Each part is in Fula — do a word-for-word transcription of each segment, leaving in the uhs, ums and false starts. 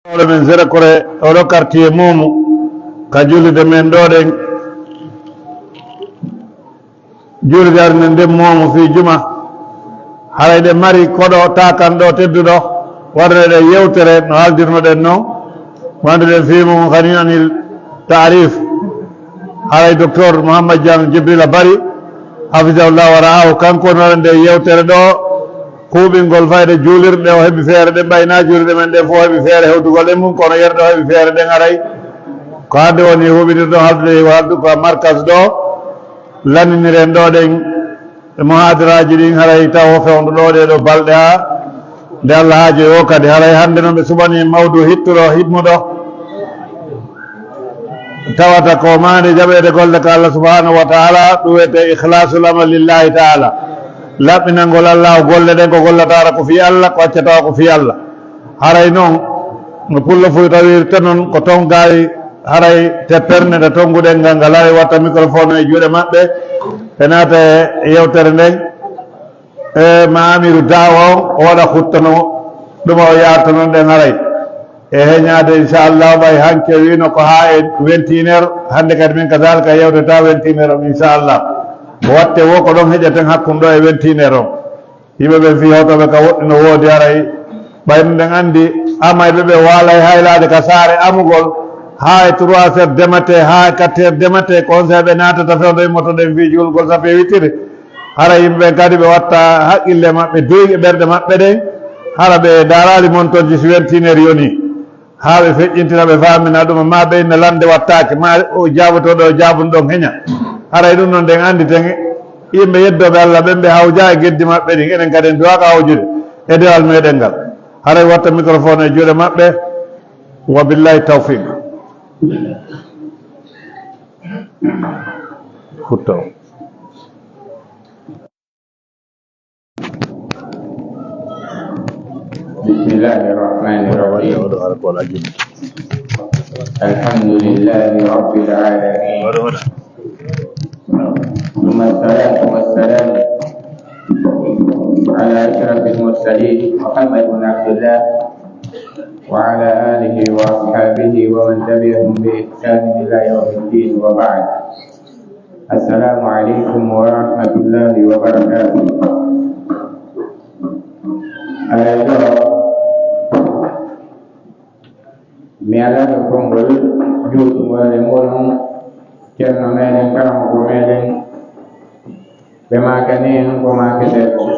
Ɗo men Zéro Kore, oɗo quartier Moomu, ka juulirde men ɗo ɗen, juulirde arde nden Moomu fii juma. Haray ɗe mari koɗo takan ɗo tedduɗo, waɗane ɗe yewtere no haldirnoɗen non. Wonduɗen fii mum kadi anil taarif. Haray Docteur Mouhammad Diang Jibrila Bari, hafidahullah wa ra'ahu, kanko woni waɗande yewtere ɗo, kuuɓingol fayde juulirɗe, o heɓi feere ɗe mbayna juulirɗe men ɗen fof, o heɓi feere hewtugol e mum, kono yere ɗo heɓi feere ɗen haray. Ko hannde woni huɓinirɗo haldude, haldu ko markas ɗo, lanndiniren ɗo ɗen e muhaadaraaji ɗin, haray taw o fewndo ɗo ɗee ɗo balɗe haa nde Allah haaji o kadi. Haray hannde noon ɓe suɓanii mawdu hittuɗo, himmuɗo. Tawata ko maande jaɓeede golle ka Allah subhanahu wa ta'ala, ɗum wiyetee ikhlasul amal lillahi ta'ala. Laɓɓinangol Allah o golle ɗen ko gollataara ko fii Allah, ko accata ko fii Allah. Haray noon, no pullo fuy tawirta noon, ko toon gaawi haray teppere nde tonnguɗen ngal, ngal haray watta microphone e juuɗe maɓɓe, ɓe naata e yewtere nden. E ma Amiru Daawa on, o waɗa huttono ɗum o yaarta noon ɗen haray. E heñaade, inchallah, ɓay hanke wiino ko haa e vingt et une heures, hannde kadi min kadaalika yewtata vingt et une heures on, inchallah. Ko watte wo ko ɗon heƴaten hakkunde ɗo e vingt et une heures on. Yimɓe ɓen fii hewtooɓe ka woɗɗi no woodi haray. Ɓay no ɗen anndi amayɓe ɓe waalay haylaade ka saare amugol haa e trois heures demate, haa e quatre heures demate, ko on saa'i ɓe naatata fewndo e moto ɗen fii juulgol sappo e witiri. Hara yimɓe ɓen kadi ɓe watta haqqille maɓɓe, duyge ɓerɗe maɓɓe ɗen, hara ɓe ndaaraali montorji si vingt et une heures yonii. Haa ɓe feƴƴintina, ɓe faamina ɗum, ma ɓe inna lannde wattaake, ma o jaabotooɗo o jaabuno ɗon heña. Haray ɗum noon, ɗen annditen yimɓe yeddooɓe Allah ɓen, ɓe hawjaa e geddi maɓɓe ɗin, enen kadi en duwaaka hawjude e dewal meɗen ngal. Haray watta microphone e juuɗe maɓɓe. Wa billahi tawfiq. Hutto. بسم الله الرحمن الرحيم. الحمد لله رب العالمين. ثم الصلاة والسلام على أشرف المرسلين محمد بن عبد الله وعلى آله وأصحابه ومن تبعهم بإحسان إلى يوم الدين وبعد. السلام عليكم ورحمة الله وبركاته. Alaa ɗo, mi alaa ɗo konngol juutngol e muɗum, ceerno meɗen, karamoko meɗen, ɓe maaka ni en ko maaketee ko.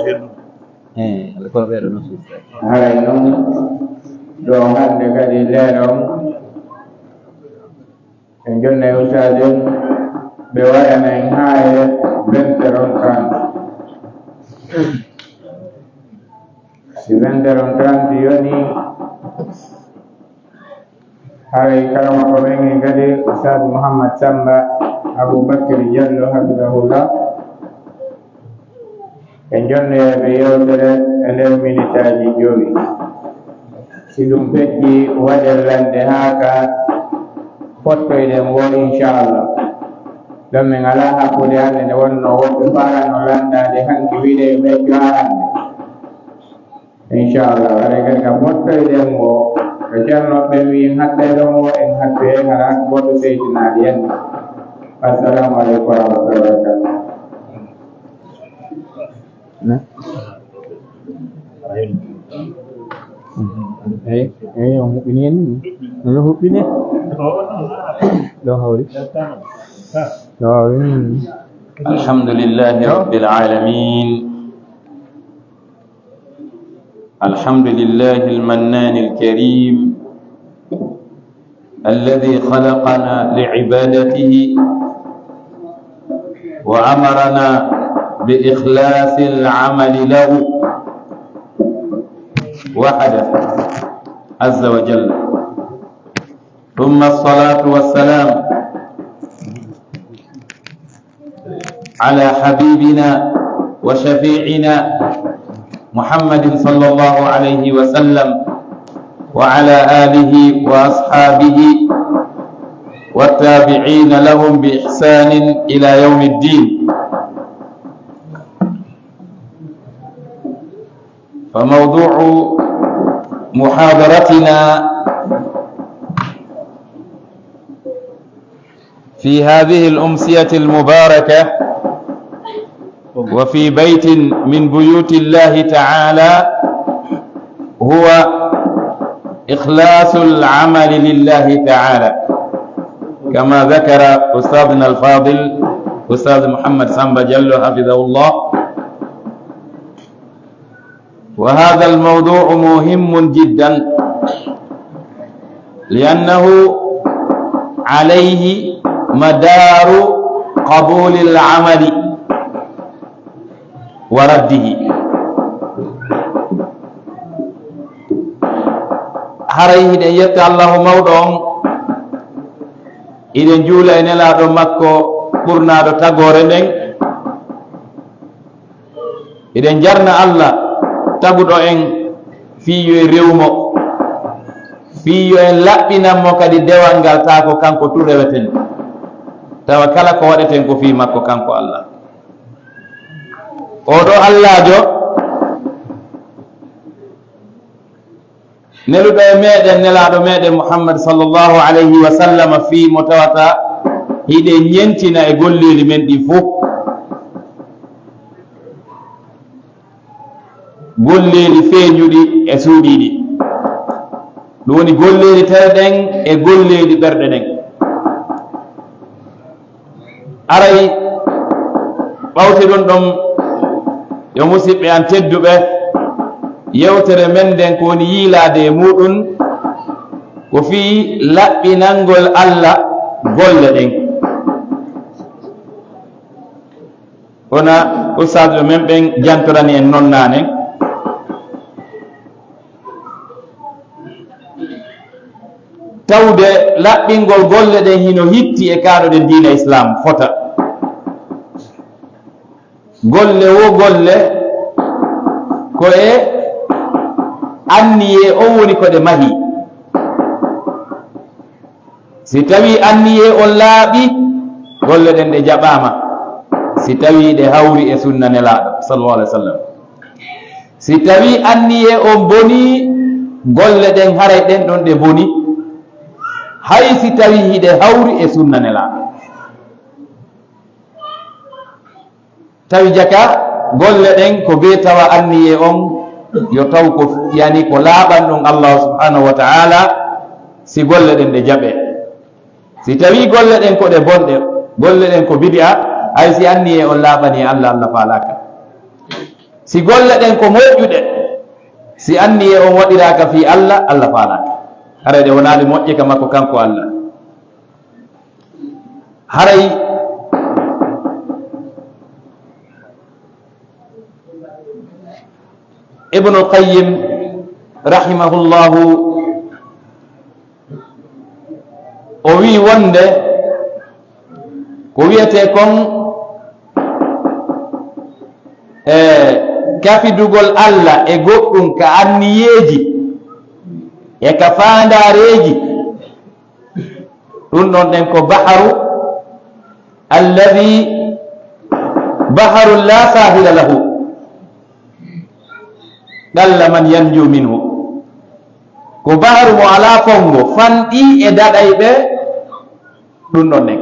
Eh, alaa kono ɓeeɗo noon. Haray noon, ɗo hannde kadi leeɗon, en jonnay ustaaji en, ɓe wayana en haa e vingt heures trente. Si vingt heures trente yoni, haray karamoko men en kadi, Ustaaji Muhammad Samba Abubakir Jallo, hafidahullah, en jonnoyay ɓe yewtere e nder minitaaji jowi. Si ɗum feƴƴi, waɗen lannde haa ka fottoyɗen woo, inchallah. Ɗon min alaa hakkunde hannde, nde wonnoo woɓɓe faarano lanndaade hanki, wiide yo ɓe accu haa hannde. Inchallah, waɗen kadi ka fottoyɗen woo, ko ceerno ɓe wi'i en hattay ɗon woo, en hattoyay, hara gooto seytinaali en. Assalamu aleykum wa rahmatullahi wa barakatuh. Ne? Eyi, eyi, on huɓɓini en. No huɓɓini? Ɗo hawri. Ɗo hawri. الحمد لله رب العالمين. الحمد لله المنان الكريم الذي خلقنا لعبادته وأمرنا بإخلاص العمل له وحده عز وجل. ثم الصلاة والسلام على حبيبنا وشفيعنا محمد صلى الله عليه وسلم وعلى آله وأصحابه والتابعين لهم بإحسان إلى يوم الدين. فموضوع محاضرتنا في هذه الأمسية المباركة وفي بيت من بيوت الله تعالى هو إخلاص العمل لله تعالى، كما ذكر أستاذنا الفاضل أستاذ محمد سامبا جلو حفظه الله. وهذا الموضوع مهم جدا، لأنه عليه مدار قبول العمل ورده. Haray hiɗen yetta Allahu mawɗo on, hiɗen juula e Nelaaɗo makko ɓurnaaɗo tagoore nden. Hiɗen jarna Allah taguɗo en fii yo en rewu mo, fii yo en laɓɓinan mo kadi dewal ngal, taa ko kanko tun reweten, tawa kala ko waɗeten ko fii makko kanko Allah. Oo ɗoo Allaajo neluɗo e meɗen Nelaaɗo meɗen Muhammad sallallahu alayhi wa sallam, fii mo tawata hiɗen ñentina e golleeli men ɗin fow, golleeli feeñuɗi e suuɗiiɗi, ɗum woni golleeli tere ɗen e golleeli ɓerɗe ɗen. Aray, ɓawte ɗum ɗon, yo musiɓɓe an tedduɓe, yewtere men nden ko woni yiilaade e muuɗum ko fii laɓɓinangol Allah golle ɗen. Wona ustaaduɓe men ɓen jantorani en non naane. Tawde laɓɓingol golle ɗen hino hitti e kaaɗo ɗen diina Islaam fota. Golle wo golle ko e anniyee on woni ko ɗe mahi. Si tawii anniyee on laaɓi, golle ɗen ɗe jaɓaama. Si tawii ɗe hawri e sunna Nelaaɗo sallallahu alaihi wasallam. Si tawii anniyee on bonii, golle ɗen haray ɗen ɗon ɗe boni, hay si tawii hiɗe hawri e sunna Nelaaɗo. Tawi jaka golle ɗen ko bee tawa anniyee on yo taw ko, yani, ko laaɓan ɗon Allah subhanahu wa ta'ala, si golle ɗen ɗe jaɓee. Si tawii golle ɗen ko ɗe bonɗe, golle ɗen ko bid'a, hay si anniyee on laaɓanii Allah, Allah faalaaka. Si golle ɗen ko moƴƴuɗe, si anniyee on waɗiraaka fii Allah, Allah faalaaka. Haray ɗe wonaa ɗe moƴƴe ka makko kanko Allah. Haray Ibnul Qayyim rahimahullahu, o wi'i wonde ko wi'etee kon, e, kafidugol Allah e goɗɗum ka anniyeeji e ka faandaareeji, ɗum ɗon ɗen ko baharu alladhi, baharu la sahila lahu, qalla man yanju minhu. Ko baharu mo alaa fonngo, fanɗii e daɗayɓe ɗum ɗon ɗen.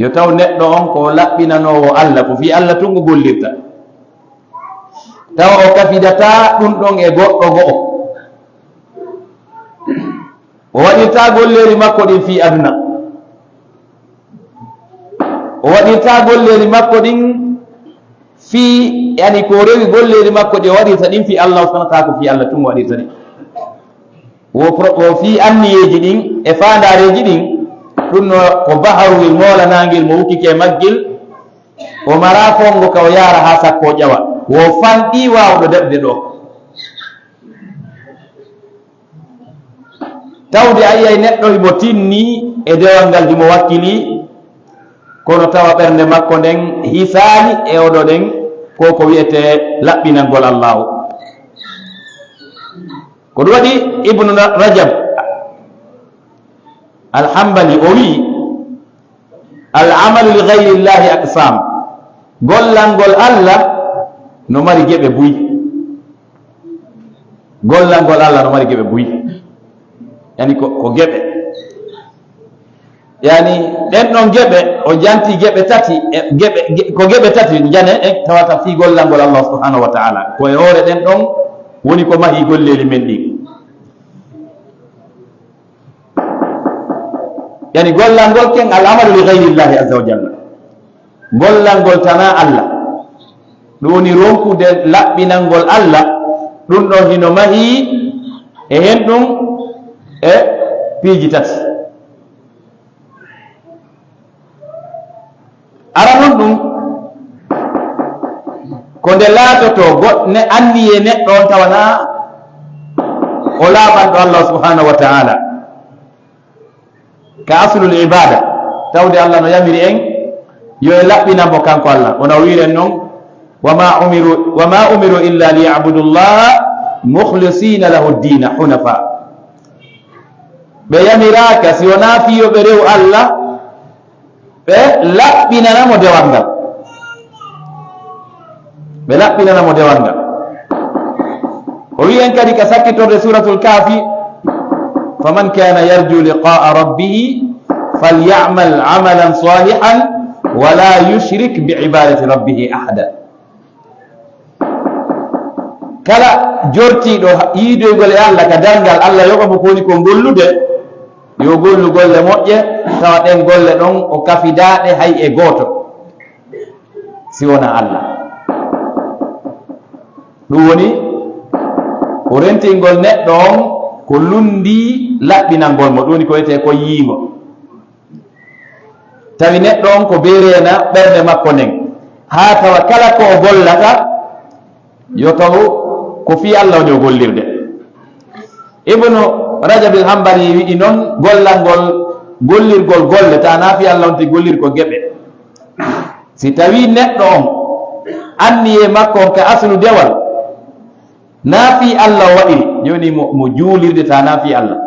Yo taw neɗɗo on ko laɓɓinanoowo Allah, ko fii Allah tun o gollirta. Tawa o kafidataa ɗum ɗon e goɗɗo go'o. O waɗirtaa golleeli makko ɗin fii aduna. O waɗirtaa golleeli makko ɗin fii, yani, ko rewi golleeli makko ɗi o waɗirta ɗin fii Allah, o sanataako fii Allah tun o waɗirta ɗin. Wo pro-, wo fii anniyeeji ɗin e faandaareeji ɗin, ɗum no ko baharuwel moolanaangel mo wukkike e maggel, o maraa fonngo ka o yaara haa sakko o ƴawa. Wo fanɗii waawɗo daɗde ɗoo. Tawde a yi'ay neɗɗo himo tinni e dewal ngal himo wakkili, kono tawa ɓernde makko nden hisaali e oɗo ɗen ko ko wi'etee laɓɓinangol Allaahu. Ko ɗum waɗi Ibnu Rajab Al-Hambali o wi'i, "Al-amalu li ghayri Llahi aqsam." Gollangol Allah no mari geɓe buy. Gollangol Allah no mari geɓe buy. Yani ko, ko geɓe. Yani ɗen ɗon geɓe, o janti geɓe tati, e geɓe, ge-, ko geɓe tati njane, e tawata fii gollangol Allah subhanahu wa ta'ala. Ko e hoore ɗen ɗon woni ko mahi golleeli men ɗin. Yani gollangol ken al amalu li ghayri Llahi azza wa jalla. Gollangol tana Allah. Ɗum woni ronkude laɓɓinangol Allah. Ɗum ɗon hino mahi e hen ɗum e piiji tati. Ara non ɗum ko nde laatoto goɗ-, ne anniye neɗɗo on tawana o laaɓanɗo Allah subhanahu wa ta'ala. Ka aslul ibada, tawde Allah no yamiri en yo en laɓɓinan mo kanko Allah. Wona o wi'iren non, "Wa ma umiru, wa ma umiru illa li ya'budu llaha mukhlisina lahu ddina hunafa." Ɓe yamiraaka si wonaa fii yo ɓe rew Allah, ɓe laɓɓinana mo dewal ngal. Ɓe laɓɓinana mo dewal ngal. O wi'i en kadi ka sakkitorde Suratul Kahfi, "Faman kana yarju liqa'a rabbihi falyamal amalan salihan wala yushrik bi ibadati rabbihi ahada." Kala jortiiɗo yiidoygol e Allah ka darngal Allah yoɓa mo ko woni ko gollude, yo gollu golle moƴƴe, tawa ɗen golle ɗon o kafidaaɗe hay e gooto si wonaa Allah. Ɗum woni ko rentingol neɗɗo on ko lundi laɓɓinangol mo, ɗum woni ko wiyetee ko yiingo. Tawi neɗɗo on ko beereena ɓernde makko nden, haa tawa kala ko o gollata, yo taw ko fii Allah woni o gollirde. Ibnu Rajab il Hambali wi'i non, gollangol, gollirgol golle, ta na fii Allah on ti gollir ko geɓe. Si tawi neɗɗo on, anniyee makko on ka aslu dewal, na fii Allah o waɗiri, jooni mo, mo juulirde ta na fii Allah.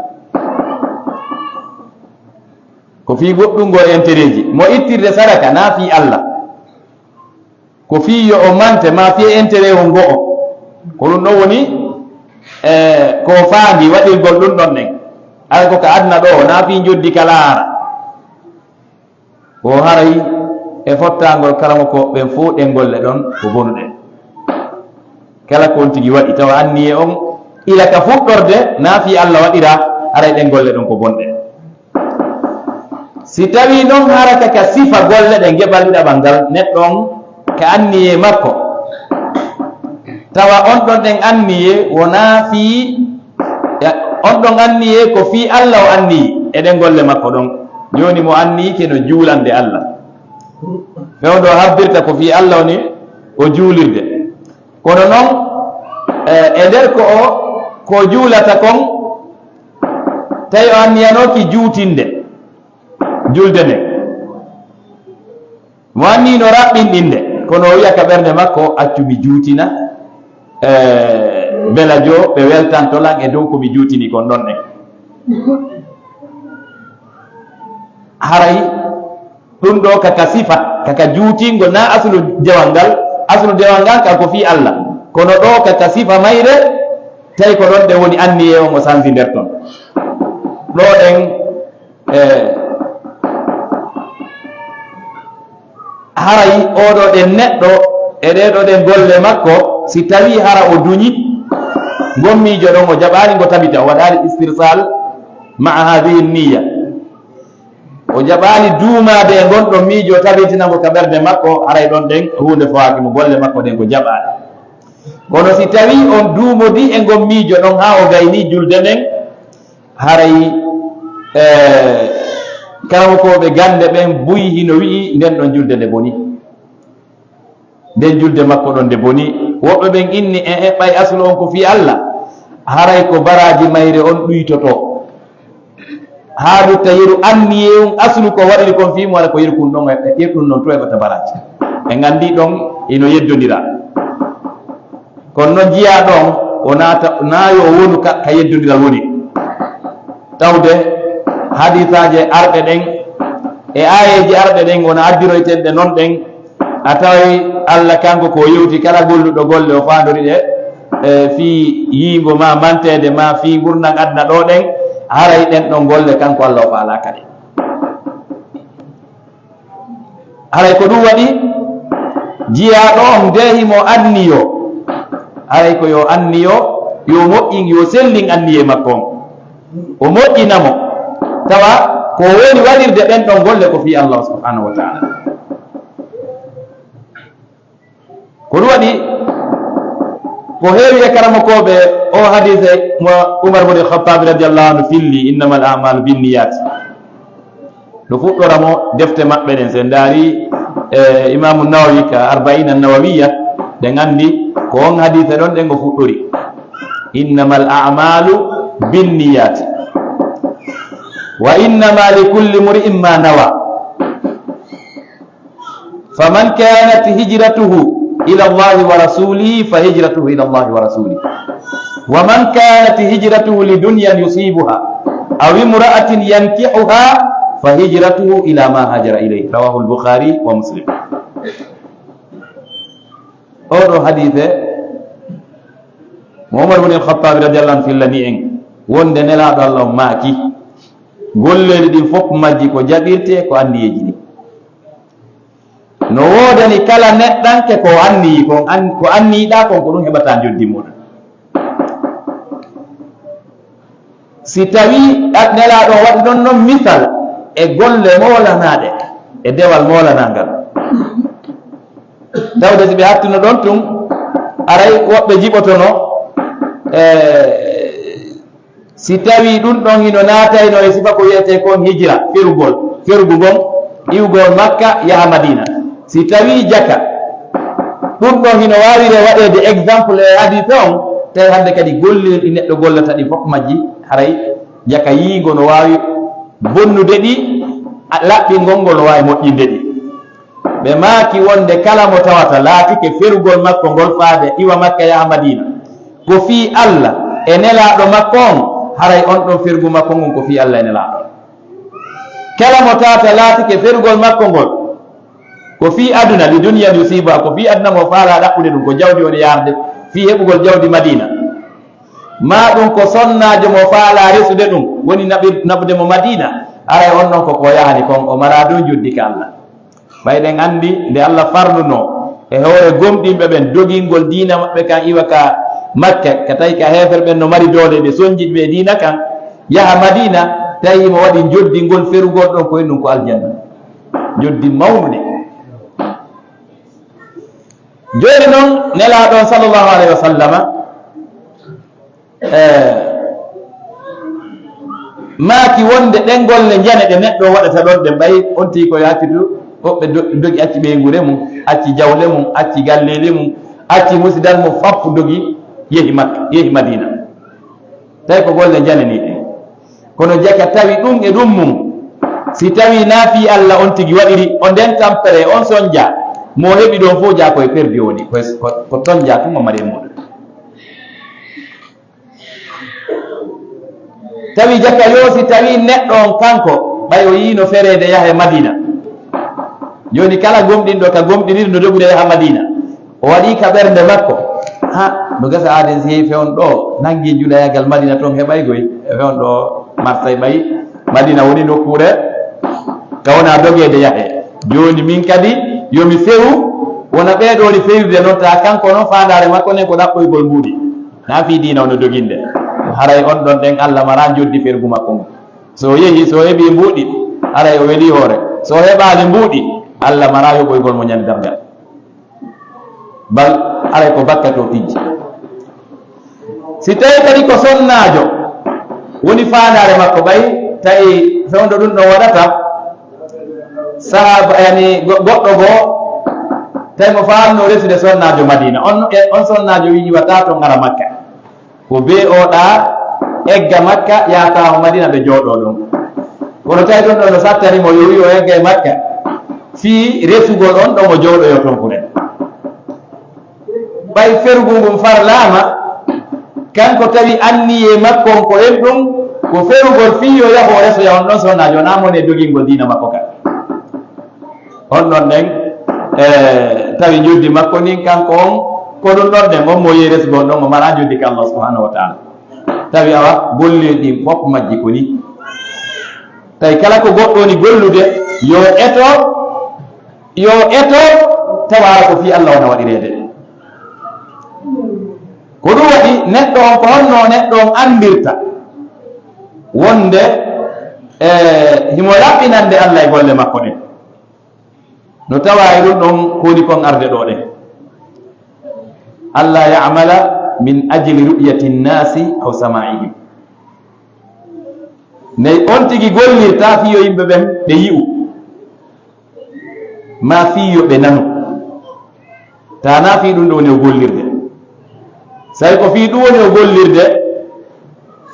Ko fii goɗɗungo e entereeji. Mo ittirde sadaka, na fii Allah. Ko fii yo o mante, ma fii e enteree on go'o. Ko ɗum ɗon woni, e, ko faandi waɗirgol ɗum ɗon ɗen. Ala ko ka aduna ɗo, na fii njoddi ka laara. Ko haray e fottaangol karamoko ɓen fof ɗen golle ɗon ko bonuɗe. Kala ko on tigi waɗi, tawa anniye on ila ka fuɗɗorde, na fii Allah waɗira, haray ɗen golle ɗon ko bonɗe. Si tawi non haraka ka sifa golle ɗen, geɓal ɗiɗaɓal ngal, neɗɗo on ka anniye makko, tawa on ɗon ɗen anniye wona fii, ya, on ɗon anniye ko fii Allah o anniyi e ɗen golle makko ɗon. Jooni mo anniyi ke no juulande Allah. Fewndo habbirta ko fii Allah woni o juulirde. Kono non, e, e nder ko o, ko juulata kon, tawi o anniyanooki juutinde julde nden. Mo anni no raɓɓinɗinde, kono o wi'a ka ɓernde makko, "Accu mi juutina, e, bela jo ɓe weltanto lan e dow ko mi juutini kon ɗon ɗen." Haray ɗum ɗo kaka sifa, kaka juutingo, na aslu dewal ngal, aslu dewal ngal ka ko fii Allah. Kono ɗo kaka sifa mayre, tawi ko ɗon ɗe woni anniye on o sansi nder ton. Ɗo ɗen, e, haray oɗo ɗen neɗɗo e ɗee ɗo ɗen golle makko, si tawi hara o duñi, ngon miijo ɗon o jaɓaali ngo tabita, o waɗaali istirsal ma'a hadhihi niyya. O jaɓaali duumaade e ngon ɗon miijo, tabitina ngo ka ɓernde makko, haray ɗon ɗen huunde fawaaki mo, golle makko ɗen ko jaɓaaɗe. Kono si tawi on duumodi e ngon miijo ɗon haa o gayni julde nden, haray, e, karamokooɓe gannde ɓen buy hino wi'i nden ɗon julde nde boni. Nden julde makko ɗon nde boni. Woɓɓe ɓen inni, e, e, ɓay aslu on ko fii Allah, haray ko baraaji mayre on ɗuytotoo. Haa dutta yeru anniye on aslu ko waɗiri kon fii mo, wala ko yeru kun ɗon, e, yeru ɗum non to heɓata baraaji. En anndi ɗon ino yeddondira. Kono non jiyaa ɗon, o naata, na yo o wonu ka, ka yeddondiral woni. Tawde hadiisaaje arɗe ɗen, e aayeeje arɗe ɗen, wona addiroyten ɗe non ɗen, a taway Allah kanko ko yewti kala golluɗo golle o faandori ɗe, e, fii yiingo ma manteede ma fii ngurndan aduna ɗo ɗen, Haray ɗen ɗon golle kanko Allah o faalaaka ɗe. Haray ko ɗum waɗi jiyaaɗo on nde himo anniyo. Haray ko yo anniyo, yo moƴƴin, yo sellin anniye makko on. O moƴƴina mo. Tawa ko woni waɗirde ɗen ɗon golle ko fii Allah subhanahu wa ta'ala. Ko ɗum waɗi, ko heewi e karamokooɓe o hadiise mo Umar bun Khattab radiyallahu anhu filli, "Innamal a'malu binniyat." No fuɗɗora mo defte maɓɓe ɗen. So en ndaari, e, Imaamu Nawawi ka Arba'ina Nawawiya, ɗen anndi ko on hadiise ɗon ɗen o fuɗɗori. "Innamal a'malu binniyat. Wa innama likulli mri'in ma nawa." فمن كانت هجرته إلى الله ورسوله فهجرته إلى الله ورسوله، ومن كانت هجرته لدنيا يصيبها أو امرأة ينكحها فهجرته إلى ما هاجر إليه. رواه البخاري ومسلم. Oɗo hadiise mo Umar bun al-Khattab radiyallahu anhu fillani en wonde Nelaaɗo Allah on maaki, golleeli ɗin fof majji ko jaɓirtee ko anniyeeji ɗin. No woodani kala neɗɗanke ko anniyi kon, an-, ko anniyiɗaa kon, ko ɗum heɓata njoddi muɗum. Si tawii a-, Nelaaɗo waɗi ɗon non misal e golle moolanaaɗe, e dewal moolanaa ngal. Tawde si ɓe hattuno ɗon tun, aray woɓɓe jiɓotono, e, si tawii ɗum ɗon hino naatayno e sifa ko wi'etee kon hijra, ferugol, ferugu ngon, iwgol Makka, yaha Madina. Si tawii jaka, ɗum ɗon hino waawiree waɗeede exemple e hadiis on, tawi hannde kadi golle ɗi neɗɗo gollata ɗi fof majji, haray jaka yiingo no waawi bonnude ɗi, a, laɓɓingol ngol no waawi moƴƴinde ɗi. Ɓe maaki wonde kala mo tawata laatike ferugol makko ngol faade iwa Makka yaha Madina, ko fii Allah e Nelaaɗo makko on, haray on ɗon ferugu makko ngun ko fii Allah e Nelaaɗo. Kala mo tawata laatike ferugol makko ngol ko fii aduna, li dunyan yusiba, ko fii aduna mo faalaa ɗaɓɓude ɗum, ko jawdi woni yaarde fii heɓugol jawdi Madina. Maa ɗum ko sonnaajo mo faalaa resude ɗum, woni naɓir-, naɓude mo Madina, haray on ɗon ko ko yahani kon, o maraa dow njoddi ka Allah. Ɓay ɗen anndi nde Allah farlunoo e hoore gomɗinɓe ɓen dogingol diina maɓɓe kan iwa ka Makka, ka tawi ka heeferɓe ɓen no mari doole, ɓe sonji ɓe diina kan, yaha Madina, tawi mo waɗi njoddi ngol ferugol ɗon ko e ɗum ko aljanna. Njoddi mawnude. Jooni non, Nelaaɗo on sallallahu alayhi wa sallama, eh, maaki wonde ɗen golle njane ɗe neɗɗo waɗata ɗon, ɗe ɓay on tii ko yaakitu, woɓɓe do-, dogi acci ɓeynguure mum, acci jawle mum, acci galleeli mum, acci musidal mum, fappu dogi, yehi Makka, yehi Madina. Tawi ko golle njane nii ɗe. Kono jaka tawi ɗum e ɗum mum, si tawi naa fii Allah on tigi waɗiri, o nden tampere, on sonja, mo heɓi ɗon fof jaa ko e perdi woni, ko, ko, ko ton jaa tun o mari e muɗum. Tawi jaka yo si tawi neɗɗo on kanko, ɓay o yiino fereede yaha e Madina. Jooni kala gomɗinɗo ka gomɗiniri no dogude yaha Madina. O waɗi ka ɓernde makko, ha, no gasa aaden si heɓi fewndo ɗo, nangi julayagal Madina ton heɓay goy, e fewndo ɗo Marsay ɓay, Madina woni nokkuure ka wona dogeede yahe. Jooni min kadi, yo mi fewu, wona ɓee ɗoo ni fewirde non, ta kanko non faandaare makko nden ko ɗaɓɓoygol mbuuɗi. Na fii diina woni doginde. Haray on ɗon ɗen Allah mara njoddi fergu makko ngu. So o yehi, so o heɓi mbuuɗi, haray o weli hoore. So o heɓaali mbuuɗi, Allah mara yoɓoygol mo ñande darngal. Bal, haray ko bakka to tijji. Si tawi kadi ko sonnaajo woni faandaare makko, ɓay tawi fewndo ɗum ɗon waɗata, sahaaba, yani, go-, goɗɗo goo, tawi mo faalno resude sonnaajo Madina. On, e, on sonnaajo wi'i iwata to ngara Makka. Ko bee o ɗa egga Makka, yaata o Madina ɓe jooɗoo ɗon. Kono tawi ɗon ɗon no sattani mo, yo wi o egga e Makka, fii resugol on ɗon o jooɗoyo ton kuren. Ɓay ferugol ngun farlaama, kanko tawi anniyee makko on ko en ɗum, ko ferugol fii yo yaho o resoya on ɗon sonnaajo, naa mo ne dogingol diina makko kan. On ɗon ɗen, e, tawi njoddi makko ndin kanko on, ko ɗum ɗon ɗen, on mo yehi resugol ɗon, o mara njoddi ka Allah subhanahu wa ta'ala. Tawi awa gollel ɗin fof majji ko ni. Tawi kala ko goɗɗo woni gollude, yo eto, yo eto, tawa ko fii Allah wona waɗireede. Ko ɗum waɗi neɗɗo on, ko honno neɗɗo on anndirta wonde, e, himo laɓɓinande Allah e golle makko ɗen. No tawa e ɗum ɗon ko woni kon arde ɗo ɗen. Alla ya'mala min ajli ru'yati nnasi aw sama'ihim. Ney on tigi gollirta fii yo yimɓe ɓen ɓe yi'u, maa fii yo ɓe nanu. Tanaa fii ɗum ɗo woni o gollirde. Sabi ko fii ɗum woni o gollirde,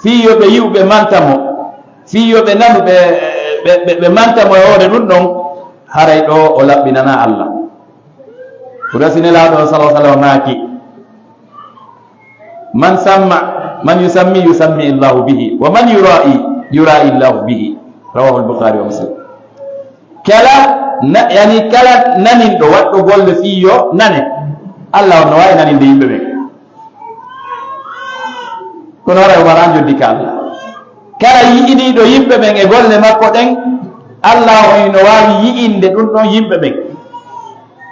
fii yo ɓe yi'u, ɓe manta mo, fii yo ɓe nanu, ɓe, ɓe, ɓe, ɓe manta mo e hoore ɗum ɗon, haray ɗo o laɓɓinanaa Alla. Ko ɗum si Nelaaɗo on, sallallahu alaihi wasallam, maaki, "Man samma, man yusammi, yusammi Allahu bihi, wa man yura'i, yura'i Allahu bihi." Rawahu al-Bukhari wa Muslim. Kala na-, yani, kala naninɗo waɗɗo golle fii yo nane, Alla on no waawi naninde yimɓe ɓen. Kono haray o maraa njoddi ka Alla. Kala yi'iniiɗo yimɓe ɓen e golle makko ɗen, Alla on hino waawi yi'inde ɗum ɗon yimɓe ɓen.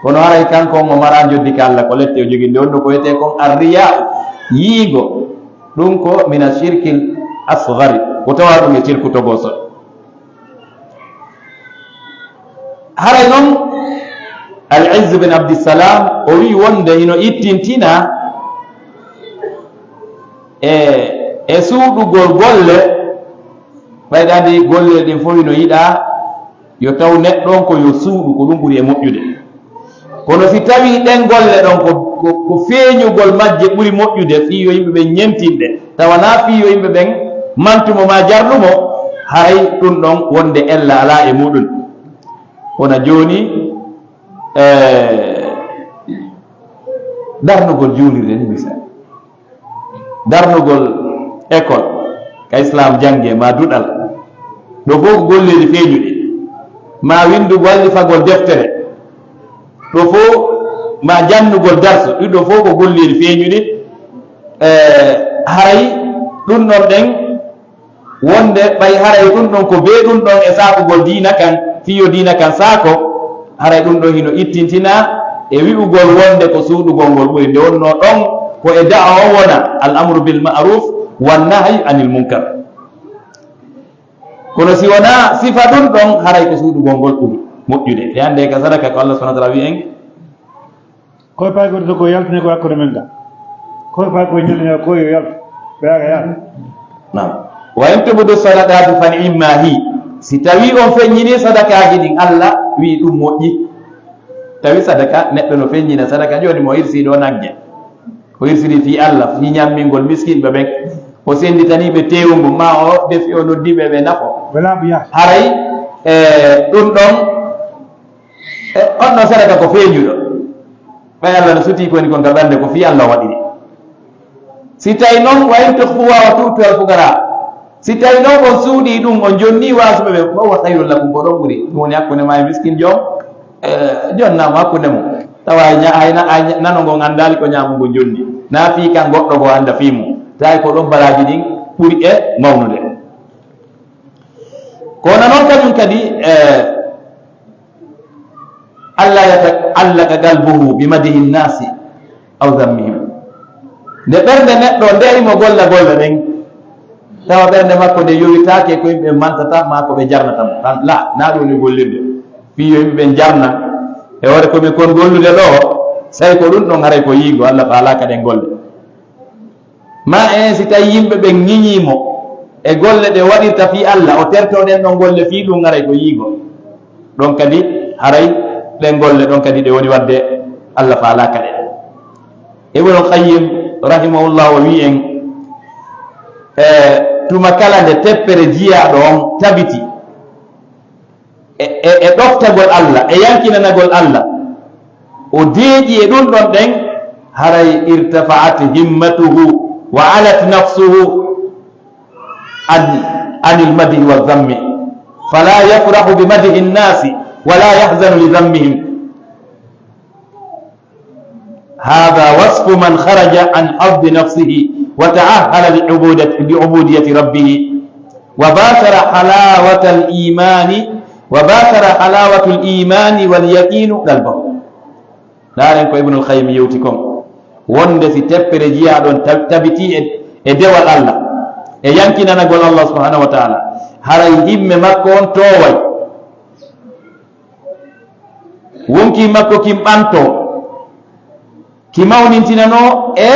Kono haray kanko on o maraa njoddi ka Alla, ko lette o jogii. Nde wonno ko wiyetee kon arriyaa, yi'igo, ɗum ko mina shirkil asgari, ko tawa ɗum e shirku togoso. Haray non, Al-Izz bin Abdissalam, o wi'i wonde hino ittintina e, e suuɗugol golle, ɓay ɗa andi golle ɗin fof hino yiɗa yo taw neɗɗo on ko yo suuɗu, ko ɗum ɓuri e moƴƴude. Kono si tawii ɗen golle ɗon ko, ko, ko feeñugol majje ɓuri moƴƴude, fii yo yimɓe ɓen ñentin ɗe, tawa naa fii yo yimɓe ɓen mantu mo maa jarnu mo, haray ɗum ɗon wonde ella alaa e muɗum. Wona jooni, eh, darnugol juulirde ni misal. Darnugol école ka Islam jannge ma duɗal. Ɗo fof ko golleeji feeñuɗi. Ma winndugol, wallifagol deftere. Ɗo fof ma janngugol darsu. Ɗum ɗo fof ko golleeji feeñuɗi. Eh, haray ɗum ɗon ɗen wonde ɓay haray ɗum ɗon ko bee ɗum ɗon e saakugol diina kan, fii yo diina kan saako, haray ɗum ɗon hino ittintina e wi'ugol wonde ko suuɗugol ngol ɓuri. Nde wonnoo ɗon ko e da'awa o wona, al amru bil ma'ruf wan nahyi anil munkar. Kono si wonaa sifa ɗum ɗon, haray ko suuɗugol ngol ɓuri moƴƴude. E hannde ka sadaka ko Allah subhanahu wa ta'ala wi'i en, Koy paykooto to ko yaltine ko hakkunde men ga. Koy paykooto ñande ñaw ko yo yaltu. Ɓe aga yaltu. Naam. "Wa in tubdu sadaqati fa ni'ma hi." Si tawi on feññini sadakaaji ɗin, Allah wi'i ɗum moƴƴi. Tawi sadaka, neɗɗo no feññina sadaka, jooni mo hirsi ɗo nagge. O hirsiri fii Allah, fii ñammingol miskinɓe ɓen. O sennditanii ɓe teewu ngun, ma o defi o noddi ɓe, ɓe nafo. Wala biya. Haray, eh, ɗum ɗon E on no sadaka ko feeñuɗo. Ɓay Allah no sutii ko woni kon ka ɓernde, ko fii Allah waɗiri. Si tawi non, "Wa in tukhfuha wa tu'tuha al-fuqara." Si tawi non on suuɗii ɗum, on jonnii waasuɓe ɓe, "fa huwa khayrun lakum," ko ɗon ɓuri. Ɗum woni hakkunde ma e miskin joom, e, jonnaama hakkunde mum. Tawa ay ña-, ay na-, ay ña-, nano ngon anndaali ko ñaamo ngon jonni. Na fii kan goɗɗo goo annda fii mum. Tawi ko ɗon baraaji ɗin ɓuri e mawnude. Ko wona non kañum kadi, e, Alla yata'allaqa qalbuhu bi madhi nnasi aw dhammihim. Nde ɓernde neɗɗo nde himo golla golle ɗen, tawa ɓernde makko nde yowitaake ko yimɓe mantata maa ko ɓe jarnata mo. Tan la, na ɗum woni gollirde. Fii yo yimɓe ɓen jarna. E hoore ko min kon gollude ɗo, sai ko ɗum ɗon haray ko yiigo, Alla faalaaka ɗen golle. Ma en si tawi yimɓe ɓen ŋiñii mo e golle ɗe waɗirta fii Alla, o tertoo ɗen ɗon golle fii ɗum haray ko yiigo. Ɗon kadi haray ɗen golle ɗon kadi ɗe woni waɗde Alla faalaaka ɗe. Ibnul Qayyim rahimahullah o wi'i en, e, tuma kala nde teppere jiyaaɗo on tabiti, e, e, e ɗoftagol Alla, e yankinanagol Alla, o deeƴi e ɗum ɗon ɗen, haray irtafa'at himmatuhu wa alat nafsuhu an, anil madhi wa dhammi. Fala yafrahu bi madhi nnasi wala yahzanu li dhammihim. Hadha wasfu man kharaja an haddi nafsihi وتأهل لعبودة، لعبودية ربه، وباشر حلاوة الإيمان، وباشر حلاوة الإيمان واليقين قلبه. Ndaaren ko Ibnul Qayyim yewti kon, wonde si teppere jiyaaɗo on tab-, tabitii e, e dewal Allah, e yankinanagol Allah subhanahu wa ta'ala, haray himme makko on tooway. Wonkii makko kin ɓantoo, ki mawnintinanoo e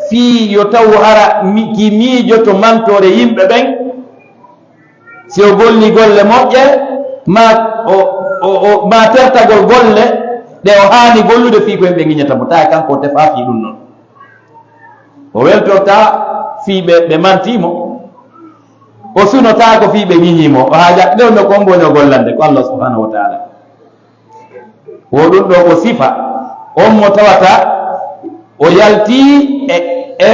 fii yo taw hara mi-, ki miijoto mantoore yimɓe ɓen, si o golli golle moƴƴe, maa o, o, o, maa tertagol golle ɗe o haani gollude fii ko yimɓe ŋiñata mo, tawa kanko o tefaa fii ɗun non. O weltortaa fii ɓe, ɓe mantii mo. O sunotaako fii ɓe ŋiñii mo. O haajaa ɗon no ko on woni o gollande, ko Allah subhanahu wa ta'ala. Wo ɗun ɗoo ko sifa on mo tawata o yaltii e, e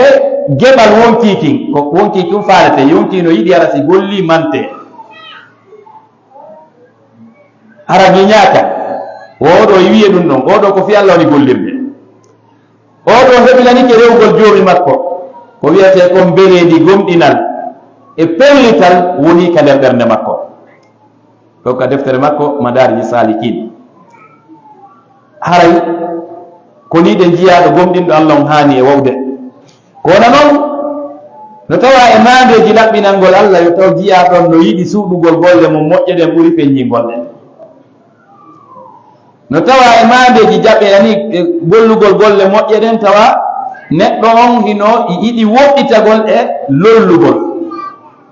geɓal wonkii kin. Ko wonkii kin faalete, wonkii no yiɗi hara si gollii mantee. Hara ŋiñaaka. Wo oo ɗoo wi'ee ɗun ɗon. Oo ɗoo ko fii Allah woni gollirde. Oo ɗoo heɓilanike rewugol Joomi makko. Ko wi'etee kon bereedi gomɗinal e pellital wonii ka nder ɓernde makko. Ɗoo ka deftere makko Madaariji Saalikiin. Haray ko nii ɗen jiyaaɗo gomɗinɗo Allah on haani e wowde. Ko wona non, no tawaa e maandeeji laɓɓinangol Allah, yo taw jiyaaɗo on no yiɗi suuɗugol golle mun moƴƴe ɗen ɓuri feññingol ɗe. No tawaa e maandeeji jaɓe, yani, e gollugol golle moƴƴe ɗen, tawa neɗɗo on hino yiɗi woɗɗitagol e lollugol.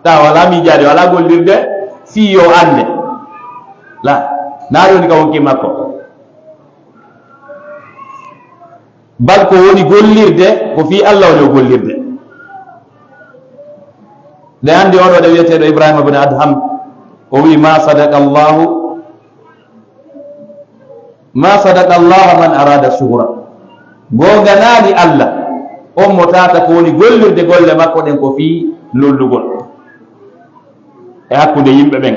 Tawa walaa miijaade, walaa gollirde, fii yo annde. La, naa ɗun woni ka wonkii makko. Bal ko woni gollirde, ko fii Allah woni o gollirde. Nde anndi oo ɗoo ɗo wi'eteeɗo Ibrahima bin Adham, o wi'i, "Ma sadaqa Allahu, ma sadaqa Allahu man arada shuhra." Goonganaali Allah, on mo tawata ko woni gollirde golle makko ɗen ko fii lollugol e hakkunde yimɓe ɓen.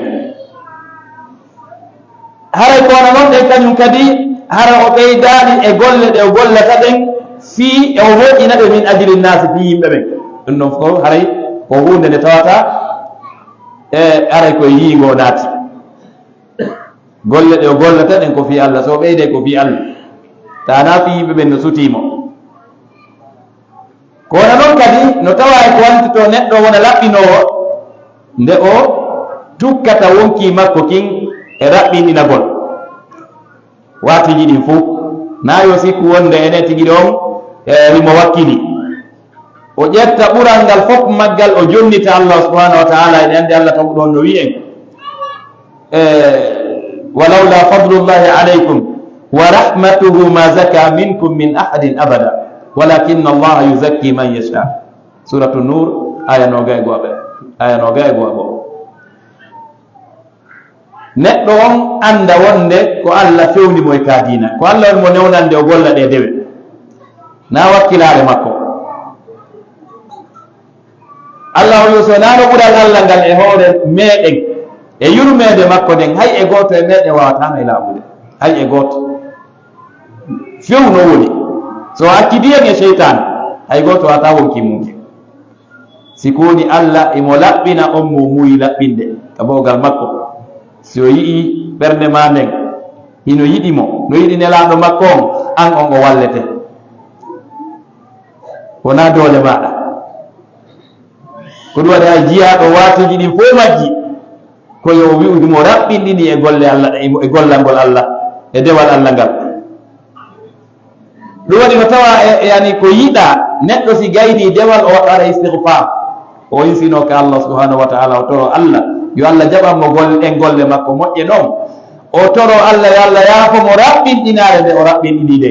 Haray ko wona non ɗen kañun kadi, hara o ɓeydaali e golle ɗe o gollata ɗen fii e o moƴƴina ɗe min ajli nnaasi fii yimɓe ɓen. Ɗun non fof haray ko huunde nde tawata, e, haray ko e yiingo o naati. Golle ɗe o gollata ɗen ko fii Allah, so o ɓeyday ko fii Allah. Taa naa fii yimɓe ɓen no sutii mo. Ko wona non kadi no tawaa e ko wallitotoo neɗɗo wona laɓɓinoowo nde o tukkata wonkii makko kin e raɓɓinɗinagol waatuuji ɗin fow. Naa yo sikku wonde enen tigi ɗon, e, himo wakkili. O ƴetta ɓural ngal fof maggal, o jonnita Allah subhanahu wa ta'ala. Eɗen anndi Allah tawɗo on no wi'i en, e, "Wa lawla fadlullahi alaykum wa rahmatuhu ma zaka minkum min ahadin abada, walakinna Allaha yuzakki man yasha." Suratu Nur, aya noga e go'o, aya noga e go'o. Neɗɗo on annda wonde ko Allah fewndi mo e ka diina. Ko Allah woni mo newnande o golla ɗe dewe. Na wakkilaare makko. Allah o yo so naano ɓural Allah ngal e hoore meɗen, e yurmeende makko nden, hay e gooto e meɗen waawataano e laaɓude. Hay e gooto. Few no woni. So o accidi en e seytaane, hay gooto waawata wonki munki. Si ko woni Allah imo laɓɓina on mo muuyi laɓɓinde ka bawgal makko. Si o yi'i ɓernde maa nden, hino yiɗi mo, no yiɗi nelaaɗo makko on, an on o wallete. Wonaa doole maaɗa. Ko ɗum waɗi hay jiyaaɗo waatuuji ɗin fof majji, ko yo o wi'u himo raɓɓinɗini e golle Allah ɗe, e gollangol Allah, e dewal Allah ngal. Ɗum waɗi no tawa e, e, yani ko yiɗaa neɗɗo si gaynii dewal o waɗa istigfaar. O insinoo ka Allah subhanahu wa ta'ala, o toro Allah, yo Allah jaɓan mo gol-, ɗen golle makko moƴƴe ɗon. O toro Allah, yo Allah yaafo mo raɓɓinɗinaare nde o raɓɓinɗini nde.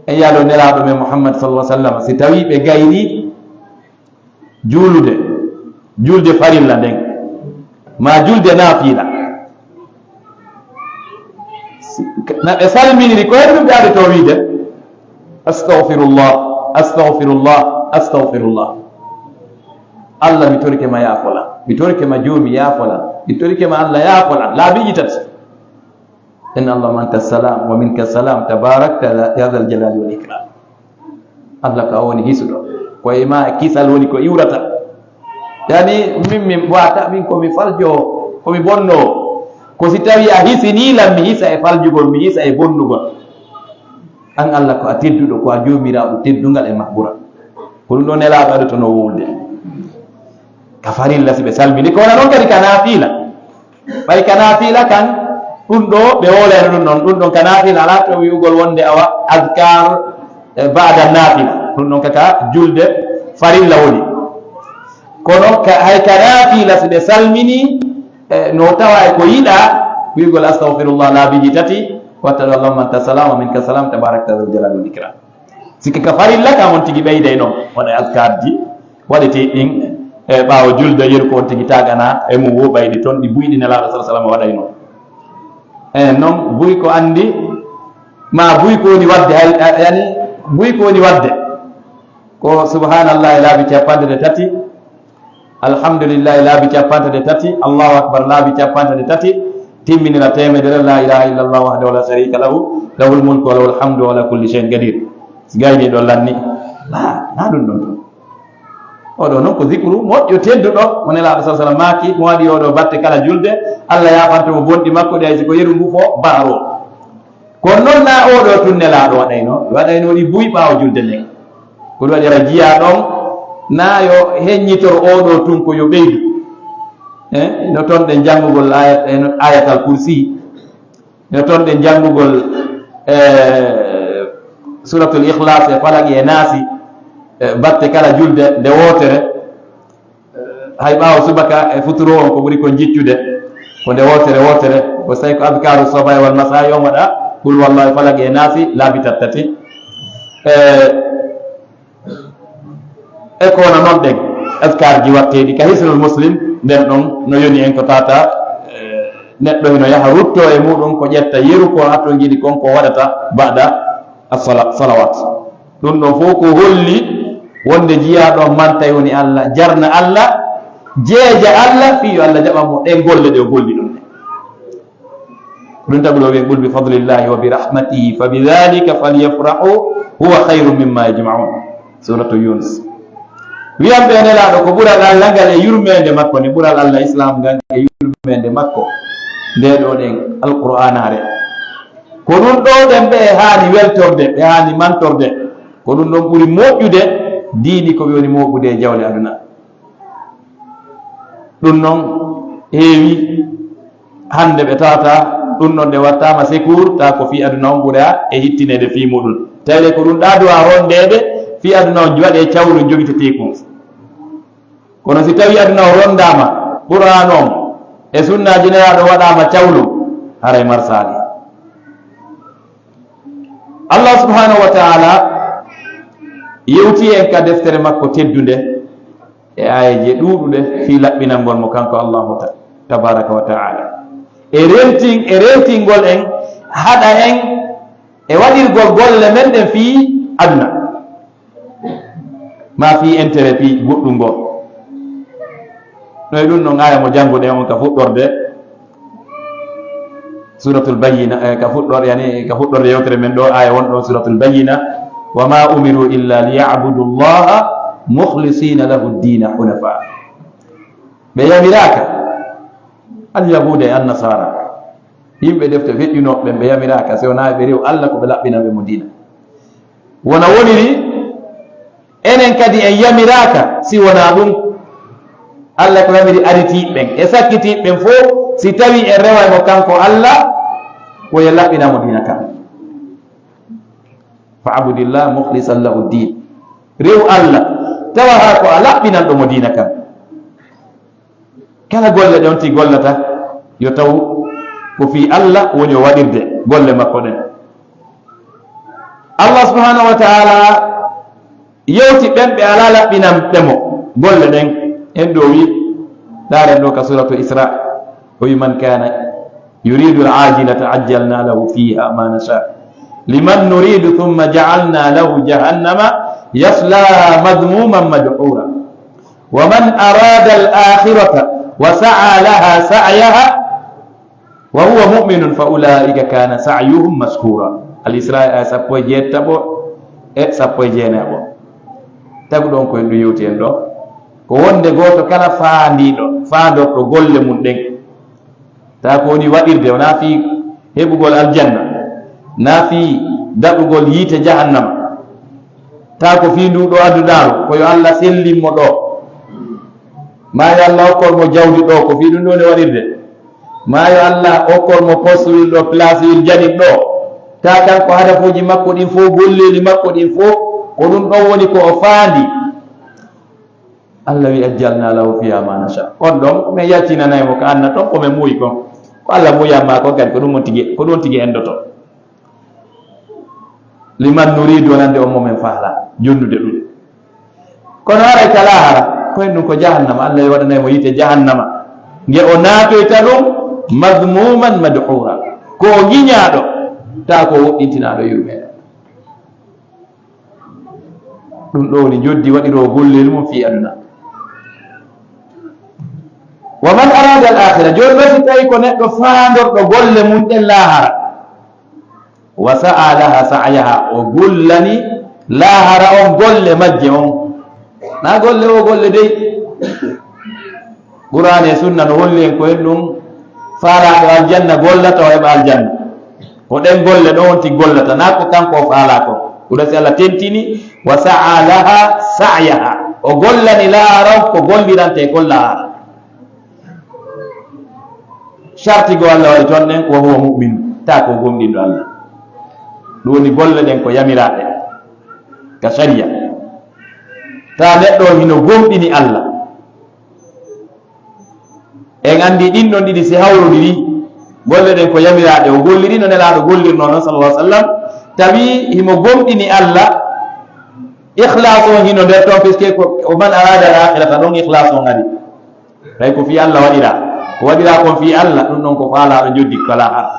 En yaado Nelaaɗo men Muhammad sallallahu alaihi wasallam, si tawii ɓe gaynii juulude, julde farilla nden, maa julde naafiila, na ɓe salminiri, ko honɗum ɓe adotoo wiide? "Astaghfirullah, astaghfirullah, astaghfirullah." Allah, mi torike ma yaafola, mi torike ma Joomi yaafola, mi torike ma Allah yaafola, laabiiji tati. Inna Allahumma anta salam wa minka salam, tabarakta ya dhal jalali wal ikram. Allah ko a woni hisuɗo. Ko e ma e kisal woni ko iwrata. Yani, min, min wata, min ko mi faljo, ko mi bonno. Ko si tawi a hisini lam, mi hisa e faljugol, mi hisa e bonnugol. An Allah ko a tedduɗo, ko a joomiraaɗo teddungal e mahɓura. Ko ɗum ɗo Nelaaɗo adotono wowlude. Ka farilla si ɓe salmini, ko wona noon kadi ka naafila. Ɓay ka naafila kan, ɗum ɗo ɓe wowlayno ɗum noon. Ɗum ɗon ka naafila alaa to wi'ugol wonde awa adkar, eh, ba'da naafila. Ɗum ɗon ka, ka julde farilla woni. Kono ka, hay ka naafila si ɓe salmini, eh, no tawa e ko yiɗa, wi'ugol astaghfirullah laabiiji tati, watta ɗo Allahumma anta salam wa minka salam, tabarakta zal jalali wal ikram. Sikke ka farilla kan on tigi ɓeyday noon, waɗa azkarji waɗete ɗin, e ɓaawo julde yeru ko on tigi tagana e mum wo ɓaydi toon ɗi buyɗi Nelaaɗo sallallahu alaihi wasallam waɗay noon. E noon buy ko anndi ma buy ko woni waɗde hay, yani buy ko woni waɗde ko subhanallahi laabi capanɗe tati, alhamdulillahi laabi capanɗe tati, Allahu akbar laabi capanɗe tati, timminira teemedere, la ilaha illallah wahdahu la sharika lahu, lahul mulku wa lahul hamdu wa ala kulli shay'in qadir. Si gayni ɗo lanni, na, na ɗum ɗon ɗum. Oɗo noon ko zikru moƴƴo tedduɗo, mo Nelaaɗo sallallahu alaihi wasallam maaki, mo waɗi oɗo batte kala julde, Allah yaafanto mo bonɗi makko ɗi, hay si ko yeru ngu fo baharo. Kono noon na oɗo tun Nelaaɗo waɗayno, waɗayno ɗi buy ɓaawo julde nden. Ko ɗum waɗi ara jiya ɗon, na yo heññitor oɗo tun ko yo ɓeydu. Eh, no toon ɗen janngugol ayat, eh, no Ayatal Kursi. No toon ɗen janngugol, eh, Suratul Ikhlas e Falaq e Naasi, eh, batte kala julde nde wootere. Hay ɓaawo subaka e futuro on ko ɓuri kon jiccude, ko nde wootere wootere, ko so tawi ko adkaru sobahi wal masahi on waɗa, qul huwallahu e falaq e naasi laabi tattati. E, e ko wona noon ɗen adkarji watteeɗi ka Hisnul Muslim, nden ɗon no yoni en ko tata, e, neɗɗo hino yaha rutto e muɗum ko ƴetta yeru ko hatonjini kon ko waɗata ba'da as-sala-, salawat. Ɗum ɗon fof ko holli wonde jiyaaɗo on mantay woni Allah, jarna Allah, jeeja Allah, fii yo Allah jaɓan mo ɗen golle ɗe o golli ɗum ɗen. Ɗum taguɗo wi'en, "Qul bi fadlillahi wa bi rahmatihi fa bi dhalika falyafrahu huwa khayrun mimma yajma'un." Suratu Yunus. Wi'an ɓe, Nelaaɗo, ko ɓural Allah ngal e yurmeende makko, nde ɓural Allah Islam ngal e yurmeende makko, nde ɗo ɗen Alqur'aanaare. Ko ɗum ɗo ɗen ɓe haani weltorde, ɓe haani mantorde. Ko ɗum ɗon ɓuri moƴƴude diini ko ɓe woni mooɓude e jawle aduna. Ɗum noon heewi hannde ɓe tawata ɗum ɗon nde wattaama secours, ta ko fii aduna on ɓura e hittineede fii muɗum. Tawde ko ɗum ɗa duwa rondeede fii aduna on waɗe cawlu jogitetee kon. Kono si tawi aduna o rondaama, Qur'aan on e sunnaaji Nelaaɗo waɗaama cawlu, haray marsaali. Allah subhanahu wa ta'ala yewti en ka deftere makko teddunde e aayeeje ɗuuɗuɗe fii laɓɓinangol mo kanko Allahu ta-, tabaraka wa ta'ala. E rentin-, e rentingol en, haɗa en e waɗirgol golle men ɗen fii aduna. Ma fii intérêt fii goɗɗum ngoo. No e ɗum ɗon aaya mo jannguɗen on ka fuɗɗorde Suratul Bayyina, eh, ka fuɗɗorde, yani, ka fuɗɗorde yewtere men ɗo, aaya won ɗon Suratul Bayyina, "Wa ma umiru illa liya'budu Allaha mukhlisina lahu ad-dina hunafa." Ɓe yamiraaka, al-yahuda e an-nasara, yimɓe defte feƴƴunooɓe ɓen, ɓe yamiraaka si wonaa ɓe rew Allah ko ɓe laɓɓina ɓe mo diina. Wona woniri, enen kadi en yamiraaka si wonaa ɗum. Allah ko yamiri aritiiɓe ɓen e sakkitiiɓe ɓen fof, si tawi en reway mo kanko Allah, ko yo laɓɓina mo diina kan. "Fa'budillah mukhlisan lahu din." Rew Allah, tawa haa ko a laɓɓinanɗo mo diina kan. Kala golle ɗe on tigi gollata, yo taw ko fii Allah woni o waɗirde golle makko ɗen. Allah subhanahu wa ta'ala yewti ɓen ɓe alaa laɓɓinanɓe mo golle ɗen. En ɗo wi, ɗaaren ɗo ka suratu Isra, o wi, "Man kana yuridu al-ajilata ajjalna lahu fiha ma nasha liman nuridu thumma ja'alna lahu jahannama yasla madhmuman madhura." "Wa man arada al-akhirata wa sa'a laha sa'yaha wa huwa mu'minun fa ulaika kana sa'yuhum mashkura." Al-Isra, aya sappo e jeetaɓo e sappo e jeenaɓo. Tagu ɗon ko en ɗum yewti en ɗo, ko wonde gooto kala faandiiɗo, faandorɗo golle mum ɗen, taa ko woni waɗirde, wonaa fii heɓugol aljanna, naa fii daɗugol yiite jahannama, taa ko fii nduu ɗoo adunaaru, ko yo Alla sellin mo ɗoo, maa yo Alla okkor mo jawdi ɗoo, ko fii ɗum ɗoo nde waɗirde, maa yo Alla okkor mo postuwel ɗoo, palaasuyel janib ɗoo, taa kanko hadafuuji makko ɗin fof, golleeli makko ɗin fof, ko ɗum ɗon woni ko o faandi. Alla wi, "Ajjalna lahu fiha ma nasha." On ɗon, men yaltinanay mo ka anna ton, ko men muuyi kon. Ko Alla muuyi amma kon kadi, ko ɗum on tigi, ko ɗum on tigi endoto. Liman nuridu, wonande on mo men faala, jonnude ɗum. Kono haray ka laahara, ko en ɗum ko jahannama, Alla wi waɗanay mo yiite jahannama. Nge o naatoyta ɗum, madhmuman madhura. Ko o ŋiñaaɗo, taa ko o woɗɗintinaaɗo yurmeende. Ɗum ɗoo woni njoddi waɗiroo gollel mum fii aduna. Wa man arada al akhira, jooni noon si tawi ko neɗɗo faandorɗo golle mum ɗen laahara, wa sa'a laha sa'yaha, o gollani laahara on golle majje on. Na golle o golle dey. Qur'aana e sunna no holli en ko en ɗum, faalaaɗo aljanna gollata, o heɓa aljanna. Ko ɗen golle ɗo on tigi gollata, naa ko kanko o faalaa kon. Ɗum si Alla tentini, "Wa sa'a laha sa'yaha." O gollani laahara on ko gollirantee kon laahara. Sarti goo Alla waɗi ton ɗen, "Wa huwa mu'min," taa ko gomɗinɗo Alla. Ɗum woni golle ɗen ko yamiraaɗe ka sariya. Taa neɗɗo on hino gomɗini Alla. En anndi ɗin ɗon ɗiɗi si hawrondiri, golle ɗen ko yamiraaɗe o golliri no Nelaaɗo gollirnoo non, sallallahu alaihi wasallam, tawi himo gomɗini Alla, ikhlaas on hino nder ton, puisque ko, "Wa man arada al akhirata," ɗon ikhlaas on ari. Tawi ko fii Alla waɗiraa, ko waɗiraa kon fii Alla, ɗum ɗon ko faalaaɗo njoddi ko alaa hara.